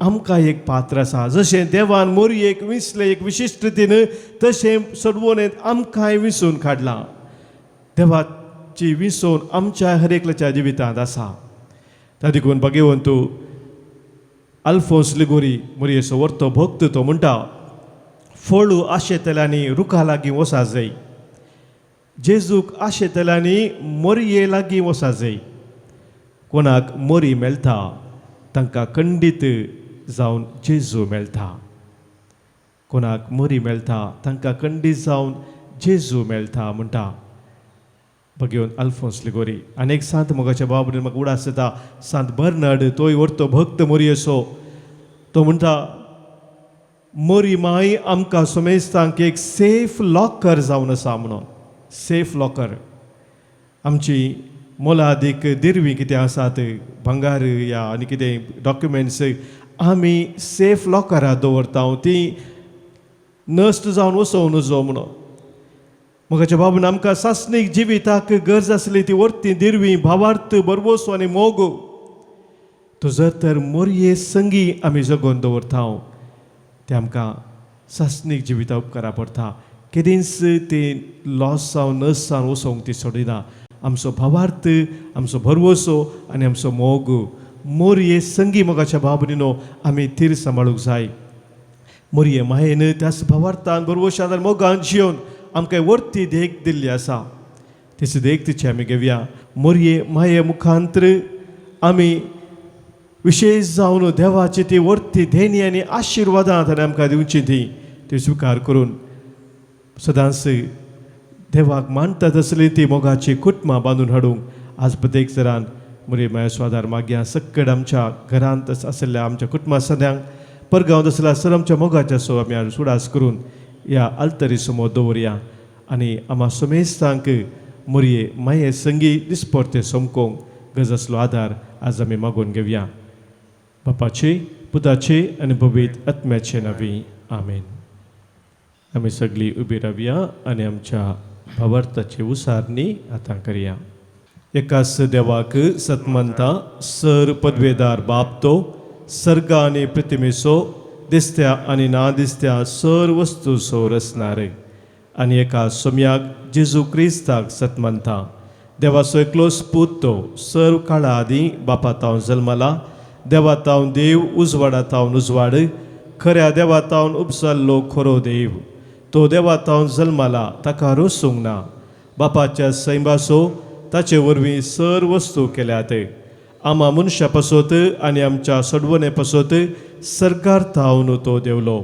आमकां एक पात्र आसा. जशें देवान मोरयेक विसलें एक विशिश्ट रितीन, तशें सडवणेंत आमकांय विसून काडलां. देवाची विसोवन आमच्या हर एकल्याच्या जिवितांत आसा. ता देखून भगवंत अल्फोन्स लिगोरी मोरयेचो वर्तो भक्त तो म्हणटा, फळू आशेतल्यांनी रुखा लागीं वसा जाय, जेजूक आशेतल्यांनी मोरये लागीं वसा जाय. कोणाक मोरी मेळटा तांकां खंडीत जावन जेजू मेळटा. कोणाक मोरी मेळटा तांकां खंडीत जावन जेजू मेळटा म्हणटा भगवंत अल्फोन्स लिगोरी. आनी एक सांत मोगाच्या बाबतीन म्हाका उडास येता, सांत बर्नार्ड, तोय व्हरतो भक्त मोरयेचो. तो म्हणटा, मोरी माय आमकां समेस्तांक एक सेफ लॉकर जावन आसा म्हणून. सेफ लॉकर आमची मोलादीक दिरवी कितें आसात, भांगार या आनी कितें डॉक्युमेंट्स आमी सेफ लॉकरां दवरता, ती नश्ट जावन वचोवं नजो म्हणून. मोगाच्या बाबून आमकां सासणीक जिविताक गरज आसली ती वर्ती दिरवी, भावार्थ, बरवसो आनी मोग, तो जर तर मोरये संगी आमी जगोवन दवरता ते आमकां सासणीक जिविता उपकारा पडटा. केदींच ती लॉस जावन नस जावन वचोंक ती सोडिना. आमचो भावार्थ, आमचो भरवसो आनी आमचो मोग मोरये संगी मोगाच्या भाव आमी थीर सांबाळूंक जाय. मोरये मायेन त्याच भावार्थान, भरवशान आनी मोगान जियोन आमकां वर्ती देख दिल्ली आसा. तिची देख तिची आमी घेवया. मोरये माये मुखांत्र आमी विशेश जावन देवाची ती वर्ती देणी आनी आशिर्वादां ताणें आमकां दिवची ती ती स्विकार करून सदांच देवाक मानतात आसली ती मोगाची कुटुंबां बांदून हाडूंक आज प्रत्येक जरान मोरये मायेचो आदार मागया. सक्कड आमच्या घरांत आशिल्ल्या आमच्या कुटुंबा सद्यांक परगांवांत आसल्या सर आमच्या मोगाच्या सो आमी आज उडास करून ह्या आल्तरी समोर दवरया आनी आमा समेस्तांक मोरये माये संगी दिसपडते समकोंक गरज आसलो आदार आज आमी मागून घेवया. बापाचे, पुताचे आनी पवित्र आत्म्याचे नांवी, आमेन. आमी सगळीं उबी रावया आनी आमच्या भावार्थाची उसारणी आतां करया. एकाच देवाक सतमंता, सर पदवेदार बाप, तो सर्ग आनी प्रतिमेचो, दिसत्या आनी ना दिसत्या सर वस्तूचो रचणारे, आनी एका सोम्याक जेजू क्रिस्ताक सतमंता, देवाचो एकलोच पूत, तो सर्व काळा आदीं बापा तावन जल्मला, देवा तावन देव, उजवाडा तावन उजवाड, खऱ्या देवा तावन उपसल्लो खरो देव. तो देवा तावन जल्मला, ताका रोसूंक ना. बापाच्या सैंबासो ताचे वरवीं सर वस्तू केल्यात. आमा मनशा पासत आनी आमच्या सडवणे पासत सरकार तावन तो देवलो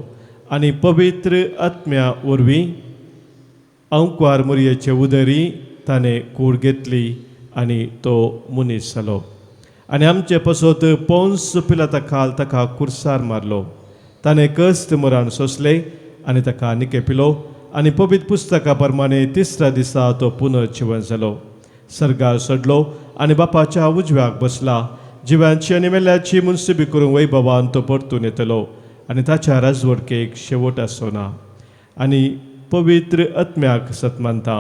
आनी पवित्र आत्म्या वरवीं अंकवार मुरयेचे उदरी ताणें कूड घेतली आनी तो मनीस जालो आनी आमचे पासत पोंस पिलाता खाल ताका कुर्सार मारलो. ताणें कश्ट मरण सोंसले आनी ताका निके पिलो आनी पवित्र पुस्तका प्रमाणे तिसऱ्या दिसा तो पुनर्जिवन जालो. सर्गार सडलो आनी बापाच्या उजव्याक बसला. जिव्यांची आनी मेल्याची मुनसिबी करूंक वैभवान तो परतून येतलो आनी ताच्या राजवटकेक शेवट आसचो ना. आनी पवित्र आत्म्याक सतमानता,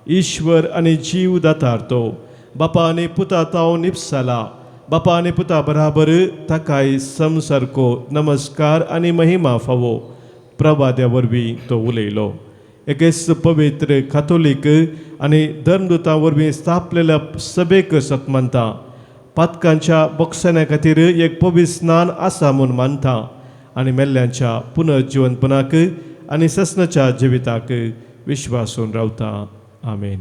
ईश्वर आनी जीव दातार, तो बापा आनी पुता तावन निपसाला, बापा आनी पुता बराबर ताकाय समसारको नमस्कार आनी महिमा फावो. प्रवाद्या वरवीं तो उलयलो. एकेच पवित्र कातोलीक आनी धर्मदुतां वरवीं स्थापलेल्या सभेक सतमानता. पातकांच्या बोगसण्या खातीर एक पवित्र स्नान आसा म्हूण मानता आनी मेल्ल्यांच्या पुनर्जिवनपणाक आनी ससनाच्या जिविताक विश्वासून रावता. आमेन.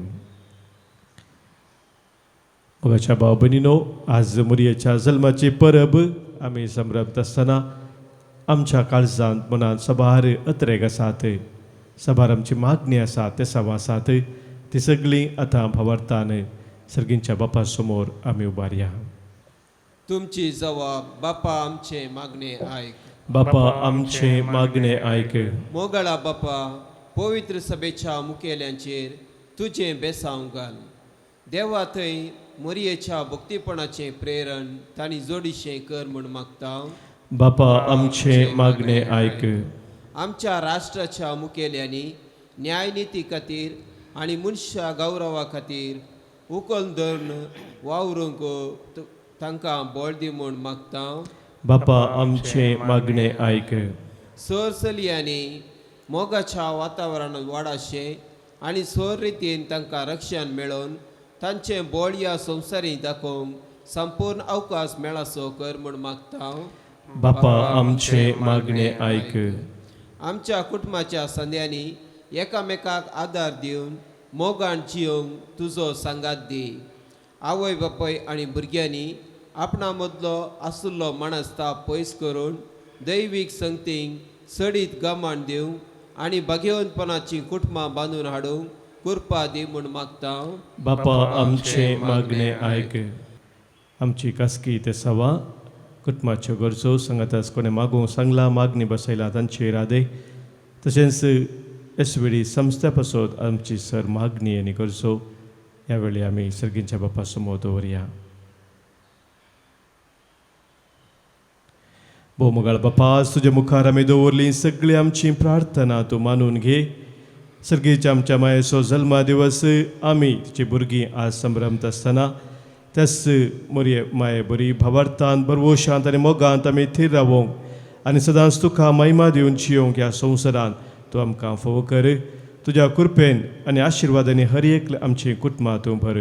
मोगाच्या भाव भयणीनो, आज मुरयेच्या जल्माची परब आमी संभ्रमत आसतना आमच्या काळजांत मनांत सबार अत्रेग आसात, सबार आमची मागणी आसा, ते सवा आसात, ती सगळीं आतां भावार्थान सर्गींच्या बापा समोर आमी उबारया. तुमची जवाब बापा आमचे मागणे आयक. बापा आमचे मागणे आयक. मोगळा बापा, पवित्र सभेच्या मुखेल्यांचेर तुजें बेसांव घाल. देवा थंय मोरयेच्या भक्तीपणाचें प्रेरण तांणी जोडीशें कर म्हूण मागता. बापा आमचें मागणें आयक. आमच्या राष्ट्राच्या मुखेल्यांनी न्यायनिती खातीर आनी मनशा गौरवा खातीर उकल धरून वावरूंक तांकां बळ दी म्हूण मागता. बापा आमचें मागणें आयक. सर चलयांनी मोगाच्या वातावरणांत वाडाशें आनी सर रितीन तांकां रक्षण मेळोवन तांचें बळ ह्या संवसारी दाखोवंक संपूर्ण अवकाश मेळासो कर म्हूण मागता. बापा आमचें मागणें आयक. आमच्या कुटुंबाच्या संद्यांनी एकामेकाक आदार दिवन मोगान जियोंक तुजो सांगात दी. आवय बापाय आनी भुरग्यांनी आपणा मदलो आशिल्लो मानसताप पयस करून दैवीक संगतींक चडीत गमान दिवंक आनी भाग्यवंतपणाचीं कुटुंबां बांदून हाडूंक कृपा दी म्हूण मागता. बापा आमचें मागणें आयक. आमची खासगी ते सवा कुटुंबाच्यो गरजो सांगाताच कोणें मागूंक सांगलां मागणी बसयला तांचे इरादे तशेंच एस वेळी संस्था पासत आमची सर मागणी आनी गरजो ह्या वेळी आमी सर्गींच्या बापा समोर दवरया. भोव मोगाळ बापा, आज तुज्या मुखार आमी दवरली सगळी आमची प्रार्थना तूं मानून घे. सर्गीच्या आमच्या मायेचो जल्मा दिवस आमी तिची भुरगीं आज संभ्रमत आसतना त्याच मोरये माये बरी भावार्थान बरवशांत आनी मोगांत आमी थीर रावोंक आनी सदांच तुका महिमा दिवन जियोंक ह्या संवसारांत तूं आमकां फोव कर. तुज्या कृपेन आनी आशिर्वादांनी हर एक आमची कुटुंबां तूं भर.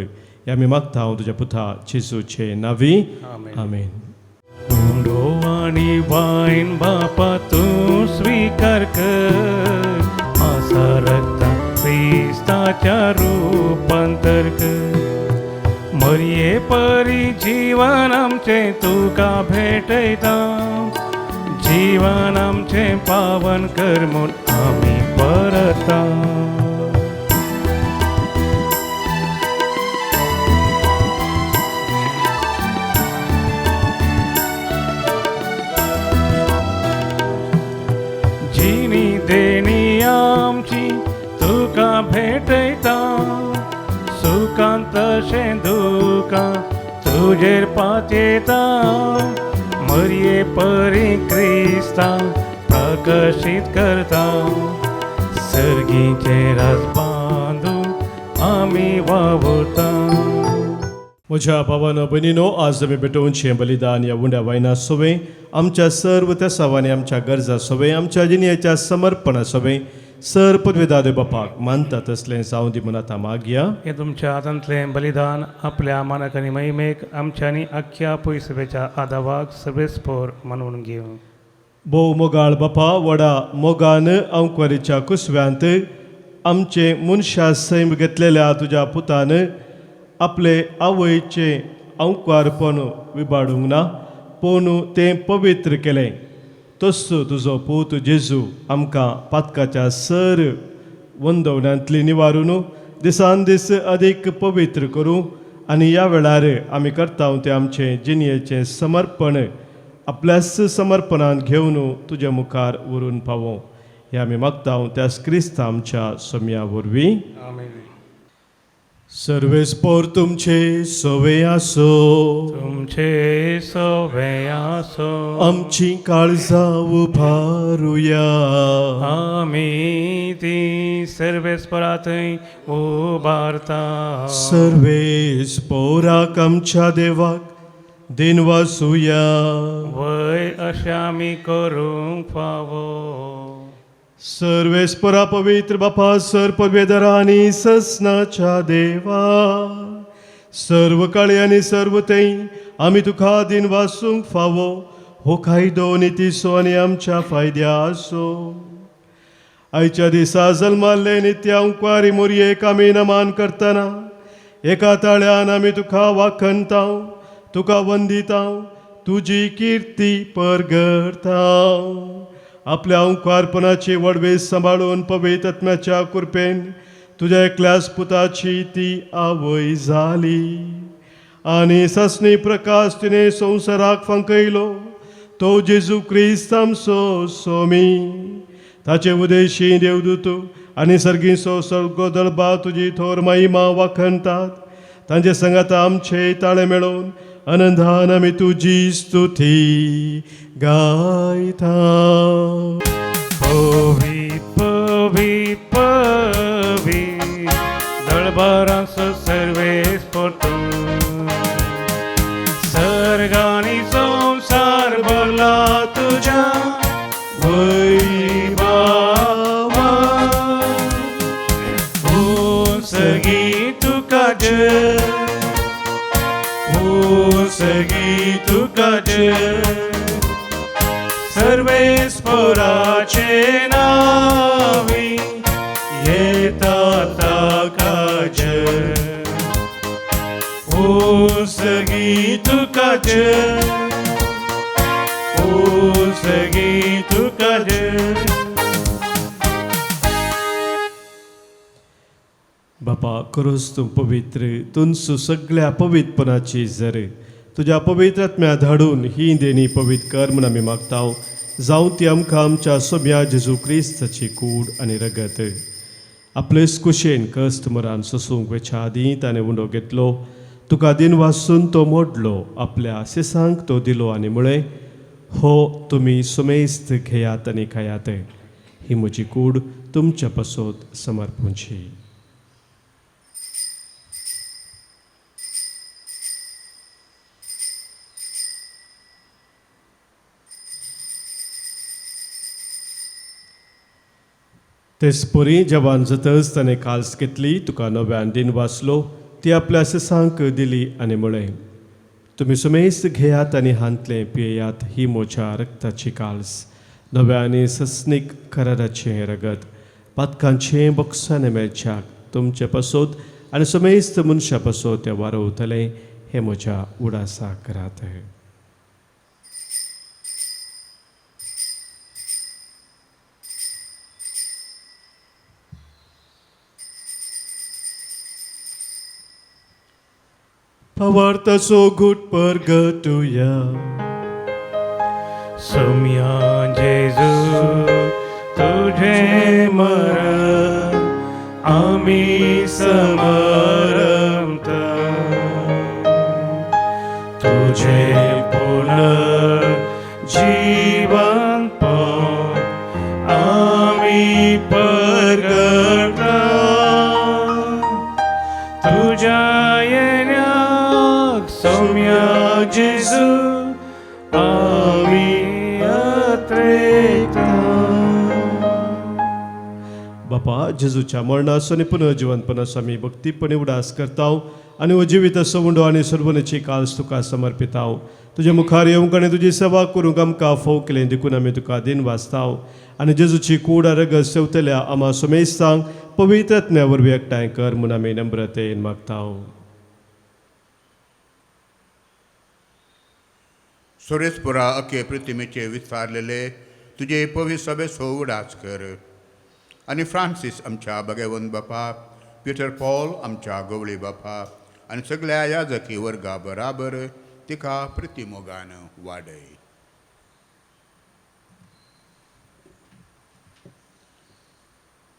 हे आमी मागता हांव तुज्या पुता जेजूचे नांवी, आमेन. उंडो आनी वायन बापा तूं स्विकार कर, आसा रक्ता क्रिस्ताच्या रुपांतर कर. मरये परी जीवन आमचें तुका भेटयता, जीवन आमचें पावन कर म्हूण आमी परता. जिनी देणी आमची तुका भेटयता, सुखान तशें दुखान तुजेर पातयेता. मरये परी क्रिस्ता प्रकाशीत करता, सर्गीचें राज बांदून आमी वावुरता. म्हज्या भावानो भयणीनो, आज आमी भेटोवचें बलिदान ह्या उंड्या वायना सोवें आमच्या सर्व तेसावांनी आमच्या गरजा सोवें आमच्या जिणेच्या समर्पणा सोवें सर पदवेदादे बापाक मानता तसलें जावं दी म्हूण आतां मागया. हें तुमच्या हातांतलें बलिदान आपल्या मानाक आनी महिमेक आमच्या आनी आख्ख्या पयसुपेच्या आदावाक सवेस्पोर मानून घेवं. भोव मोगाळ बापा, व्हडा मोगान अंकवारीच्या कुसव्यांत आमचें मनशा सैम घेतलेल्या तुज्या पुतान आपले आवयचें अंकवारपण विबाडूंक ना, पूण तें पवित्र केलें. तस्सो तुजो पूत जेजू आमकां पातकाच्या सर वंदवण्यांतली निवारून दिसान दीस अदीक पवित्र करूं आनी ह्या वेळार आमी करता तें आमचें जिणयेचें समर्पण आपल्याच समर्पणान घेवन तुज्या मुखार व्हरून पावों. हें आमी मागता त्याच क्रिस्त आमच्या सम्या वरवीं. आमेन. सर्वेस्पोर तुमचे सवे आसो. तुमचे सवे आसो. आमची काळजां उभारुया. आमी ती सर्वेस्परा थंय उबारता. सर्वेस्पोराक आमच्या देवाक दिनवासुया. वय अशें आमी करूंक फावो. सर्वेस्परा पवित्र बापा सर पदवेदरा आनी ससनाच्या देवा, सर्व काळी आनी सर्व थंय आमी तुका दिनवासूंक फावो हो कायदो नितीचो आनी आमच्या फायद्या आसो. आयच्या दिसा जल्माल्ले नित्या अंकवारी मोरयेक आमी नमान करतना एका ताळ्यान आमी तुका वाखणताव, तुका वंदिताव, तुजी किर्ती परगडताव. आपल्या अंकवारपणाची वडवे सांबाळून पवित्र आत्म्याच्या कृपेन तुज्या एकल्याच पुताची ती आवय जाली आनी सासणी प्रकाश तिणें संवसाराक फांकयलो तो जेजू क्रिस्त आमचो सोमी. ताचे उदेशी देवदूत आनी सर्गी सो दळबा तुजी थोर महिमा वाखणतात. तांचे संगात आमचे ताळे मेळोवन आनंदान आमी तुजी स्तुती गायता. पवी पवी पवी दळबारांचो सर्वेस पोटू सर्गानी संसार भरला तुझ्या वैभावा. सगी तुका जय, सगी तुका जय, सर्वेस्पराचे नावी येता ताका जय. सगी तुका जय, सगी तुका जय. बापा करोस तूं पवित्र तुंसू सगळ्या पवित्रपणाची जर तुज्या पवित्र आत्म्या धाडून ही देणी पवित्र कर म्हूण आमी मागता. जावं ती आमकां आमच्या सोम्या जेजू क्रिस्ताची कूड आनी रगत. आपलेच कुशेन कश्ट मरान सोसूंक वेच्या आदीं ताणें उंडो घेतलो, तुका दिन वासून तो मोडलो, आपल्या शिसांक तो दिलो आनी म्हळें, हो तुमी सुमेस्त घेयात आनी खायात, ही म्हजी कूड तुमच्या पासत समर्पूंची. तेचपरी जवान जातच ताणें काल्स घेतली, तुका नव्यान दिन वाचलो, ती आपल्या शिसांक दिली आनी म्हळें, तुमी सुमेस्त घेयात आनी हांतलें पियेयात, ही म्हज्या रक्ताची काल्स, नव्या आनी सस्नीक कराराचें रगत, पातकांचें बक्षाने मेळच्याक तुमचे पासत आनी सुमेस्त मनशां पासत तें वारवतलें, हें म्हज्या उडासा करात. भावार्थाचो घुट परगटुया. सोम्या जेजू तुझे मरण आमी समरमता, तुझे पुनर्जीवन आमी परगटा, तुझ्या येण्याक सोम्या जेजू आमी अत्रेता. बापा जेजूच्या मरणाचो आनी पुनर्जिवनपणाचो आमी भक्तीपणी उडास करता आनी हो जिवीत उंडो आनी सर्वनेची काल्स तुका समर्पिता. तुज्या मुखार येवंक आनी तुजी सेवा करूंक आमकां फोव केलें देखून आमी तुका दिन वाचता आनी जेजूची कूड रगत सेवतल्या आमा सुमेस्तांक पवित्र आत्म्या वरवीं एकठांय कर म्हूण आमी नम्रतेन मागता. सुरेशपुरा अके प्रतिमेचे विस्तारलेले तुजे पवी सभेचो उडास कर आनी फ्रांसीस आमच्या भगवंत बापा, पिटर पॉल आमच्या गवळी बापा आनी सगळ्या याजकी वर्गा बराबर तिका प्रतिमोगान वाडय.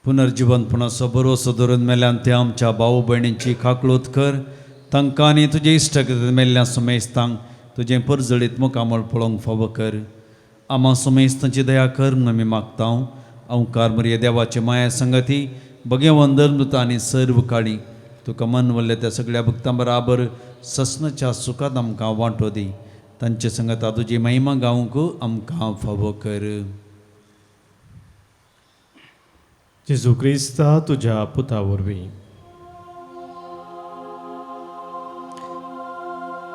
पुनर्जिवनपणाचो भरोसो धरून मेल्यान ते आमच्या भाऊ भयणींची खाकळूत कर, तांकां आनी तुजे इश्ट मेल्ल्या सुमेस्तांक तुजें परजळीत मुखामळ पळोवंक फावो कर. आमा सुमेस्तांची दया कर म्हूण आमी मागता. अंकार मरिये देवाचे माया संगती भगेवन धर्मदूत आनी सर्व काळी तुका मनवल्ले त्या सगळ्या भक्तां बराबर ससनाच्या सुखात आमकां वांटो दी. तांचे संगता तुजी महिमा गावंक आमकां फावो कर. जेजू क्रिस्ता तुज्या पुता वरवीं.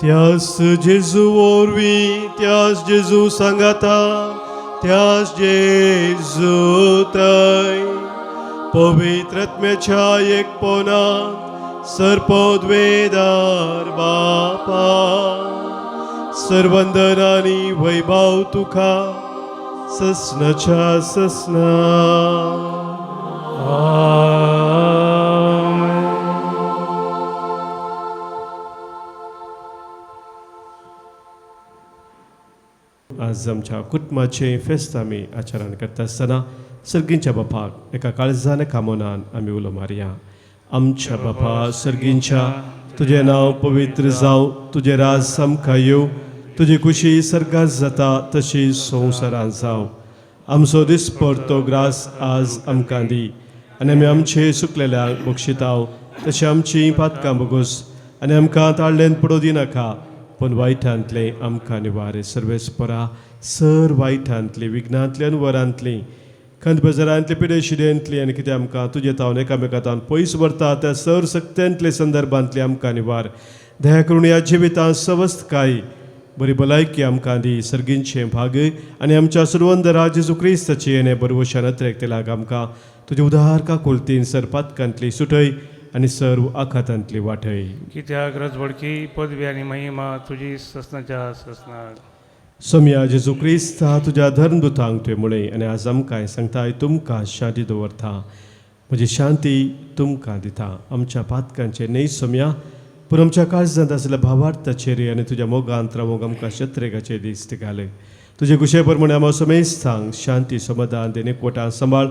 त्यास जेजू वरवीं, त्यास जेजू सांगाता, त्यास जेजू थंय पवित्र आत्म्याच्या एकपणांत सर्पोद्वेदार बापा सर्वंदर आनी वैभव तुका ससनाच्या ससना. आज आमच्या कुटुंबाचें फेस्त आमी आचरण करता आसतना सर्गींच्या बापाक एका काळजान एका मनान आमी उलो मारया. आमच्या बापा सर्गींच्या, तुजें नांव पवित्र जावं, तुजें राज आमकां येवं, तुजी खुशी सर्गात जाता तशी संवसारांत जावं. आमचो दिसपडतो ग्रास आज आमकां दी आनी आमी आमचे सुकलेल्यांक बक्षिताव तशें आमची पातकां बगोस आनी आमकां ताळ्ळेन पडोवं दिनाका पूण वायटांतलें आमकां निवार. सर्वेस्परा सर वायटांतली विघ्नांतली आनी वरांतली खंत बाजारांतली पिडेशिडेंतली आनी कितें आमकां तुजे तावन एकामेका तावन पयस व्हरता त्या सर सक्त्यांतले संदर्भांतली आमकां निवार. दया करून ह्या जिवितांत सवस्तकाय बरी भलायकी आमकां दी. सर्गींचें भाग आनी आमच्या सुरवंदरा जेजू क्रिस्ताची येणे बरवशान अत्रेक आमकां तुजे उदार काकुलतीन सर पातकांतली सुटय आनी सर्व आखातांतली वाटय. कित्याक रजवडकी पदवी आनी महिमा तुजी ससनाच्या ससनाक. सोमया जेजू क्रिस्ता तुज्या धर्मदुतांक तुवें मुळें आनी आज आमकां सांगताय तुमकां शांती दवरता, म्हजी शांती तुमकां दिता. आमच्या पातकांचेर न्हय सोमया पूण आमच्या काळजांत आशिल्ल्या भावार्थाचेर आनी तुज्या मोगांत रावूंक आमकां शत्रेगाचे दीस घाले. तुजे कुशे प्रमाणे आमकां समेस्तांक शांती समाधान देणे कोटां सांबाळ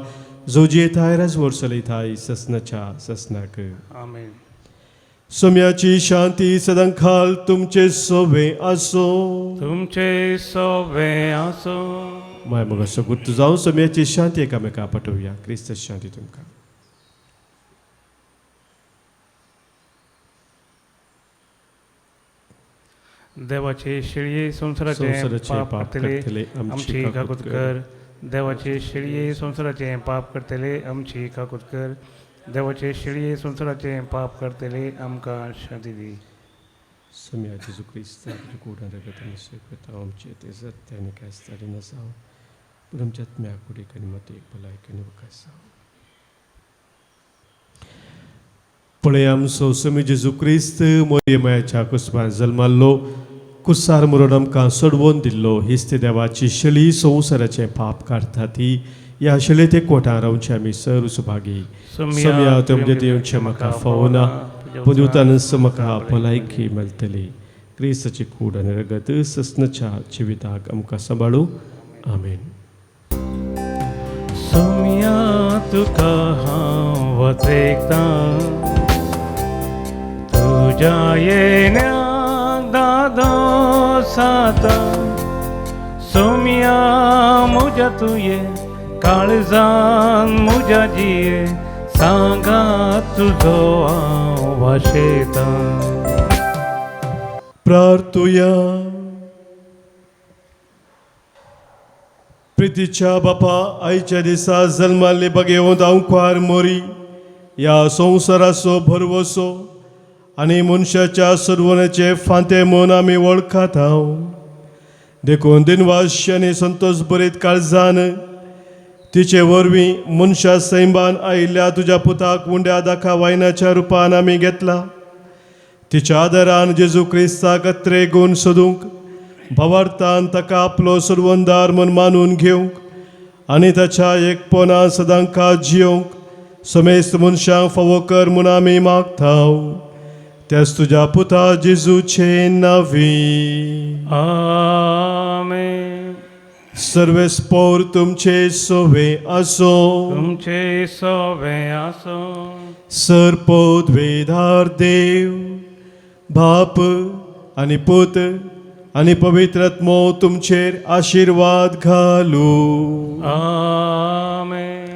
जो जियेताय राजवट चलयताय ससनाच्या ससनाक. आमेन. सोम्याची शांती सदांकाल तुमचे सोबे आसो. तुमचे सोबे आसो. माय मग असो गुर्त जावं सोम्याची शांती एकामेका पाठोवया. क्रिस्त शांती तुमकां. देवाचे शेळये संवसाराचे संवसाराचें पाप पाप करतले करतले आमची काकूत कर. देवाचे शेळये संवसाराचें पाप करतले आमची काकूत कर. देवाचे शेळये संवसाराचें पाप करतले आमकां शांती दी. सोम्या जेजू क्रिस्ता तुज्या कुडान रगत आनी स्वीकृता आमचे ते सत्य आनी कांय नासाव पूण आमच्या आत्म्या कुडीक आनी मतीक भलायकी आनी वकास जावं. पळय आमचो सोमी जेजू क्रिस्त मोरये मायाच्या कुसपान जल्माल्लो, कुसार मरून आमकां सोडवून दिल्लो. हीच ती देवाची शली संवसाराचें पाप काडटा ती. ह्या शली ते कोटां रावचे आमी सर सुभागी. सोम्या तुमचे दिवचें म्हाका फावना पूण दिवतानच म्हाका भलायकी मेळटली. क्रिस्ताची कूड आनी रगत ससनाच्या जिविताक आमकां सांबाळू. आमेन. सोम्या तुका हांव वचयतां तुज्या येण्याक दादो साता. सोम्या म्हज्या तुये काळजान म्हज्या जिये सांगात तुजो हांव वाशेतां. प्रार्थुया. प्रितीच्या बापा, आयच्या दिसा जल्माल्ले बगेवंत आंकवार मोरी ह्या संवसाराचो भरवसो आनी मनशाच्या सरवण्याचे फांते म्हूण आमी वळखात हांव. देखून दिनवास आनी संतोश बरीत काळजान तिचे वरवीं मनशा सैमान आयिल्ल्या तुज्या पुताक उंड्या दाखा वायनाच्या रुपान आमी घेतला. तिच्या आदारान जेजू क्रिस्ताक अत्रे गुण सोदूंक भावार्थान ताका आपलो सुरवंदार म्हूण मानून घेवंक आनी ताच्या एकपणान सदांकाळ जियोवंक समेस्त मनशांक फावो कर म्हूण आमी मागता. त्याच तुज्या पुता जेजूचे नांवी. आमेन. सर्वेस्पोर तुमचे सोवे आसो. तुमचे सोबे आसो. सर पदवेधार देव बाप आनी पूत आनी पवित्र आत्मो तुमचेर आशिर्वाद घालू. आमेन.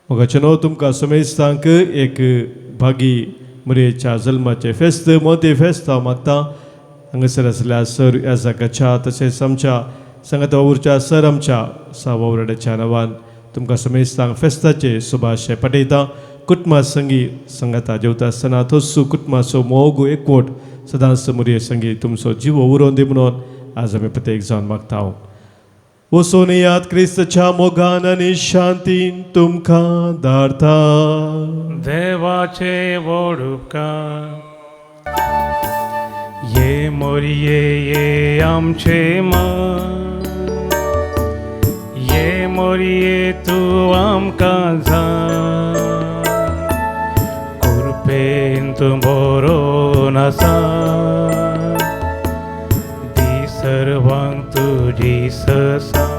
मोगाचे न्हू तुमकां समेस्तांक एक भागी मुरयेच्या जल्माचें फेस्त मोती फेस्त हांव मागता. हांगासर आसल्या सर ह्या जाग्याच्या तशेंच आमच्या सांगात वावुरच्या सर आमच्या सा वावराड्याच्या नांवान तुमकां समेस्तांक फेस्ताचे शुभाशय पाठयता. कुटुंबा संगी सांगाता जेवता आसतना तोच कुटुंबाचो मोग एकवट सदांच मुरये संगी तुमचो जीव उरोवन दी म्हणून आज आमी प्रत्येक जावन मागता. वचून याद क्रिस्तच्या मोगान आनी शांतीन तुमकां धाडता. देवाचे व्हड उपकार. ये मोरये ये आमचे मा, ये मोरये तूं आमकां जाय, कुरपेन तूं बरोवन आसा, दी सर्वांक तुजी ससा.